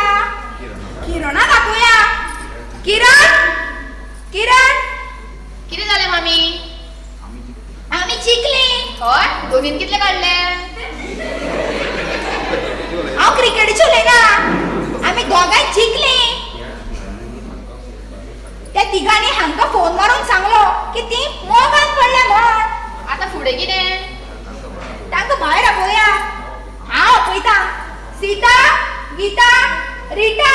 किरणाक आपोवया. किरण, किरण. कितें जालें मामी? आमी जिखलीं. हय, दोनीन कितले काडले? हांव क्रिकेटीचें उलयना, आमी दोगांय जिखलीं. तिगांनी हांकां फोन मारून सांगलो की ती मोगान पडल्या म्हण. आतां फुडें कितें? तांकां भायर आपोवया. हांव आपयता. सीता, गीता, रिटा.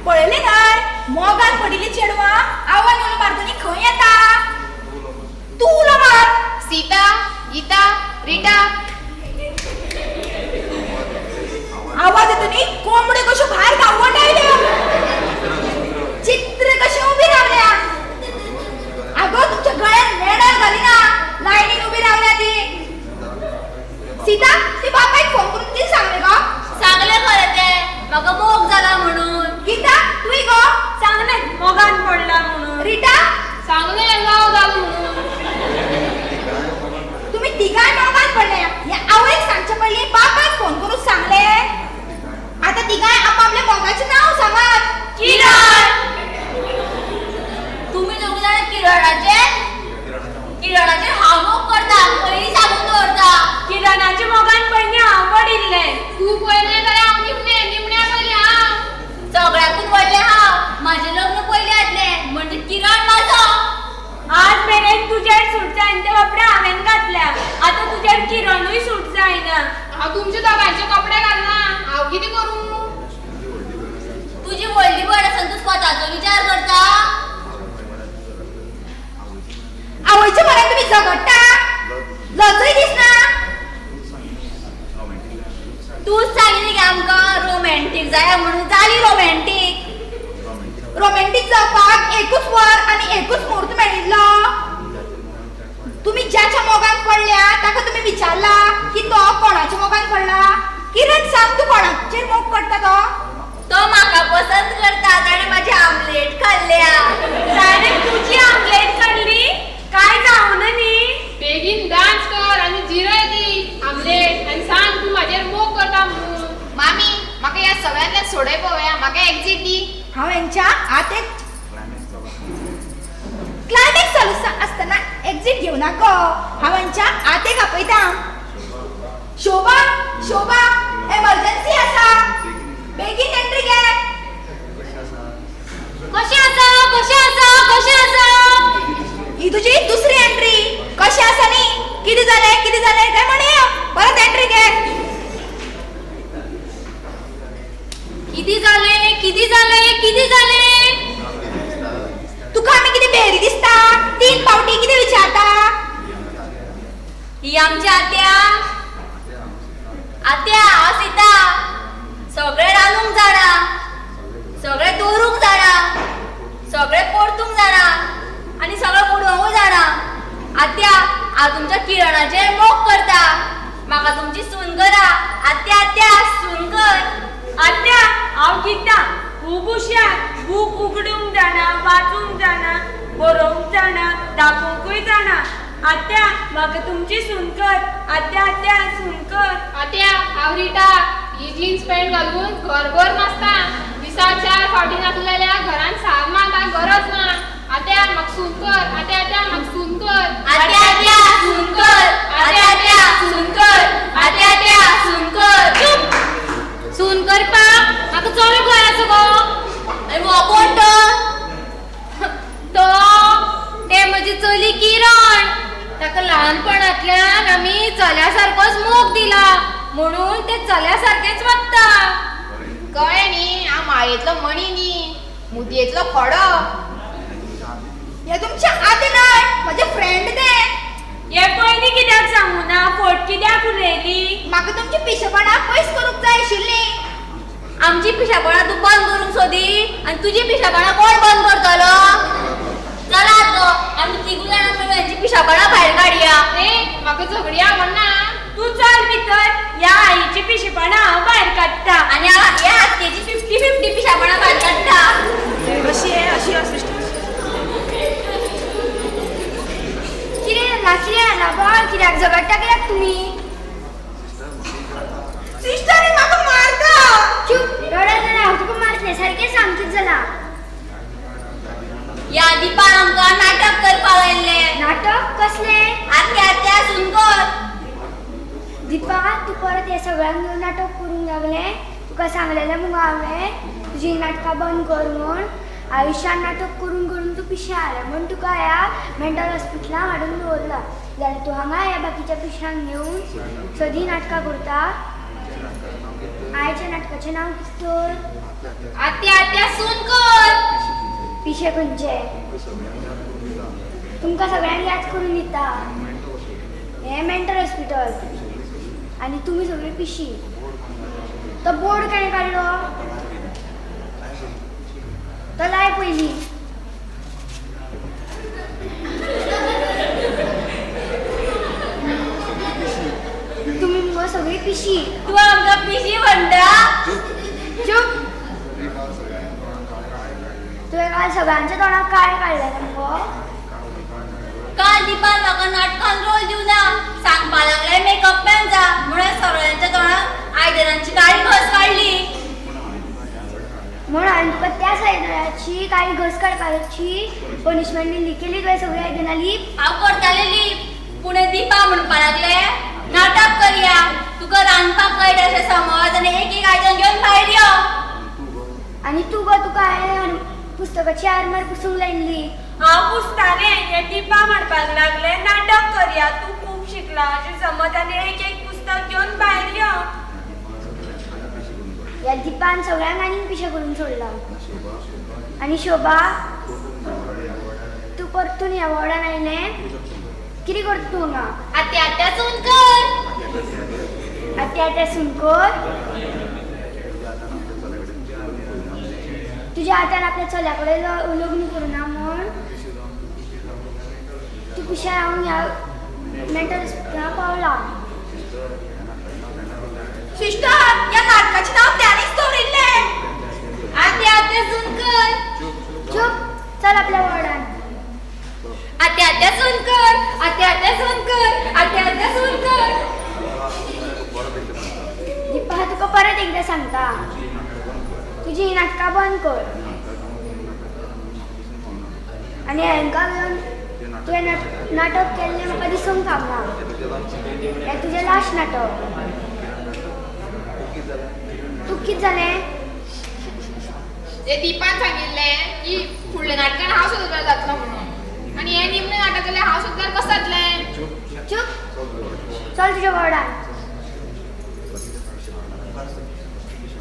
पळयलें न्हय, मोगान पडिल्ली चेडवां आवयन उलो मारतनी खंय येता? तूं उलो मार. सीता, गीता, रिटा. आवाज येतो न्ही, कोंबड्यो कश्यो भायर धांवत आयल्यो, चित्र कश्यो उबी रावल्या. आगो तुमच्या गळ्यात मेडल घालिना, लायनीन उबी रावल्या ती. सीता, ती बापायक फोन करून कितें सांगलें गो? सांगलें खरें तें, म्हाका मोग जाला म्हणून. गीता, तुवें गो? सांगलें मोगान पडला म्हणून. रिटा, सांगलें लव जालो म्हणून. तुम्ही तिगांय मोगान पडल्या. हे आवयक सांगचे पयलीं बापायक फोन करून सांगलें. आतां तिगांय आपापल्या मोगाचें नांव सांगात. किरण. तुमी दोग जाणां किरणाचेर, किरणाचेर हांव मोग करता, पयलीं सांगून दवरता. किरणाच्या मोगान पयलीं हांव पडिल्लें. तूं पयलें जाल्यार हांव निमणें, निमण्या पयलीं हांव. सगळ्याकून व्हडलें हांव, म्हाजें लग्न पयलीं जातलें म्हणजे किरण म्हाजो. आज मेरेन तुजेर सूट जायना ते कपडे हांवें घातल्या, आतां तुजेर किरणूय सूट जायना. हांव तुमच्या दोगांचे कपडे घालना, हांव कितें करूं? तुजी व्हडली भयण आसा, तूं स्वताचो विचार करता? आवयच्या म्हऱ्यान तुमी झगडटा, लजय दिसना. तूच सांगिल्ली गे आमकां रोमॅन्टीक जाया म्हणून, जाली रोमॅन्टीक. रोमॅन्टीक जावपाक एकूच वर आनी एकूच म्हूर्त मेळिल्लो. तुमी ज्याच्या मोगान पडल्या ताका तुमी विचारला की तो कोणाच्या मोगान पडला? किरण सांग, तूं कोणाचेर मोग करता? तो तो म्हाका पसंत करता, ताणें म्हाजी आमलेट खाल्ल्या. ताणें तुजी आमलेट खाल्ली? कांय जावना न्ही. बेगीन डान्स कर आनी जिरय ती आमलेट आनी सांग तूं म्हाजेर मोग करता म्हणून. मामी, म्हाका ह्या सगळ्यांतल्यान सोडय पळोवया, म्हाका एक्झीट दी. हांव हेंच्या आतेक क्लायमॅक्स चालू आसतना एक्झीट घेवं नाका. हांव हेंच्या आतेक आपयता. शोभा, शोभा, एमर्जन्सी आसा, बेगीन एंट्री घे. कशें आसा, कशें आसा, कशें आसा? ही तुजी दुसरी एंट्री. कशें आसा न्ही, कितें जालें, कितें जालें काय म्हणया, परत एंट्री घे. कितें जालें, कितें जालें, कितें जालें? तुका आमी कितें भेरी दिसता? 3 फावटी कितें विचारता? ही आमची आत्या. आत्या, हांव सीता. सगळें रांदूंक जाणा, सगळें दवरूंक जाणा, सगळें परतूंक जाणा आनी सगळें उडोवंक जाणा. आत्या, हांव तुमच्या किरणाचेर मोग करता, म्हाका तुमची सून करा. आत्या, आत्या, सून कर. आत्या, हांव गीता, खूब हुशार, बूक उगडूंक जाणा, वाचूंक जाणा, बरोवंक जाणा, दाखोवंकूय जाणा. आत्या, म्हाका तुमची सून कर. आत्या, आत्या, सून कर. आत्या, हांव रिटा. ही जीन्स पॅन्ट घालून घरभर नाचता. दिसा 4 फावटी नाचले जाल्यार घरान साल मारपाक गरज ना. आत्या, म्हाका सून कर. आत्या, आत्या, म्हाका सून कर. आत्या, आत्या, सून कर. आत्या, आत्या, सून कर. आत्या, आत्या, सून कर. चूप. सून करपाक म्हाका चलो खंय आसा गो? आनी हो कोण तो? तो तें म्हजी चली किरण. ताका ल्हानपणांतल्यान आमी चल्या सारकोच मोग दिला म्हणून ते चल्या सारकेंच वागता. कळ्ळें न्ही, हांव माळयेंतलो मणी न्ही, मुदयेंतलो खोडो. हे तुमच्या आते न्हय, म्हजे फ्रेंड ते. हे पयलीं कित्याक सांगू ना, फट कित्याक उलयली? म्हाका तुमची पिशेपणां पयस करूंक जाय आशिल्लीं. आमची पिशेपणां तूं बंद करूंक सोदी आनी तुजी पिशेपणां कोण बंद करतलो? चलात गो, आमी तिगूय जाणां मेळून हेंची पिशेपणां भायर काडया. ए, म्हाका झगडी आवडना. तूं चल भितर, ह्या आईची पिशेपणां हांव भायर काडटा. आनी ह्या आत्याची 50-50 पिशेपणां भायर काडटा. अशी आहे, अशी असिस्ट. कितें जाला, कितें जाला बोल, कित्याक झगडटा कित्याक तुमी? सिस्टर, म्हाका मारता. चूप, रडत जाल्यार हांव तुका मारतलें. सारकें सांग कितें जालां. ह्या दीपान आमकां नाटक करपाक लायिल्लें. नाटक कसलें? आत्या, आत्या, सून कर. दीपा, तूं परत हे सगळ्यांक घेवन नाटक करूंक लागलें. तुका सांगलेलें मुगो हांवें. तुजी नाटकां बंद कर म्हूण. आयुश्यान नाटक करून करून तूं पिशें जालें म्हूण तुका ह्या मेंटल हॉस्पिटलान हाडून दवरला. जाल्यार तूं हांगा ह्या बाकीच्या पिश्यांक घेवन सदीं नाटकां करता. आयच्या नाटकाचें नांव कितें तर? आत्या आत्या सून कर. पिशे खंयचे? तुमकां सगळ्यांक याद करून दिता, हें मेंटल हॉस्पिटल आनी तुमी सगळीं पिशी. तो बोर्ड कोणें काडलो? तो लाय पयलीं. तुमी मुगो सगळीं पिशी. तूं आमकां पिशी म्हणटा? चूप. तुवें काल सगळ्यांच्या तोंडाक काळें काडलें मुगो. काल दीपान म्हाका नाटकान रोल दिवना, सांगपा लागलें मेकअप मॅन जा म्हणून सगळ्यांच्या तोंडाक आयदनांची काळी घस काडली. म्हूण हांवें तुका त्याच आयदनाची काळी घस काडपाची पनिशमेंट दिल्ली. केली तुवें सगळीं आयदनां लीप? हांव करतालें लीप, पूण दीपा म्हणपा लागलें नाटक करया, तुका रांदपाक कळटा अशें समज आनी एक एक आयदन घेवन भायर यो. आनी तूं गो, तुका हांवें पुस्तकाची आरमार पुसूंक लायिल्ली. हांव पुसतालें, हें दीपा म्हणपाक लागलें नाटक करया, तूं खूब शिकला अशें समज आनी एक एक पुस्तक घेवन भायर यो. ह्या दीपान सगळ्यांक आनीक पिशें करून सोडलां. आनी शोभा, तूं परतून ह्या वॉर्डान आयलें, कितें करता तूं हांगा? आत्या आत्या सून कर. आत्या आत्या सून कर. तुज्या आत्यान आपल्या चल्या कडेन लग्न करुना म्हूण तूं पिशें जावन ह्या मेंटल हॉस्पिटलान पावला. सिस्टर, ह्या नाटकाचें नांव त्यानीच दवरिल्लें. आत्या आत्या सून कर. चूप, चल आपल्या वॉर्डान. आत्या आत्या सून कर. आत्या आत्या सून कर. आत्या आत्या सून कर. दीपा, तुका परत एकदां सांगता, तुजी नाटकां बंद कर आनी हांकां घेवन तुवें नाटक केल्लें म्हाका दिसूंक फावना. हें तुजें लास्ट नाटक. तूं कितें जालें? ते दीपान सांगिल्लें की फुडल्या नाटकान हांव सुद्दां जातलो म्हणून, आनी हें निमणें नाटक जाल्यार हांव सुद्दां कसं जातलें? चूप, चल तुज्या वॉर्डान.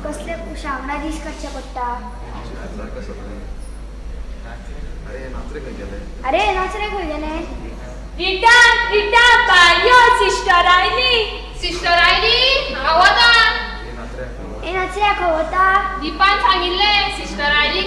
कसले कुशा वांगडा दीस काडचे पडटा. अरे नाचरे खंय गेले? रिटा, रिटा भायर यो, सिस्टर आयली. सिस्टर आयली, हांव वता. ए नाचऱ्या खंय वता? दीपान सांगिल्लें सिस्टर आयली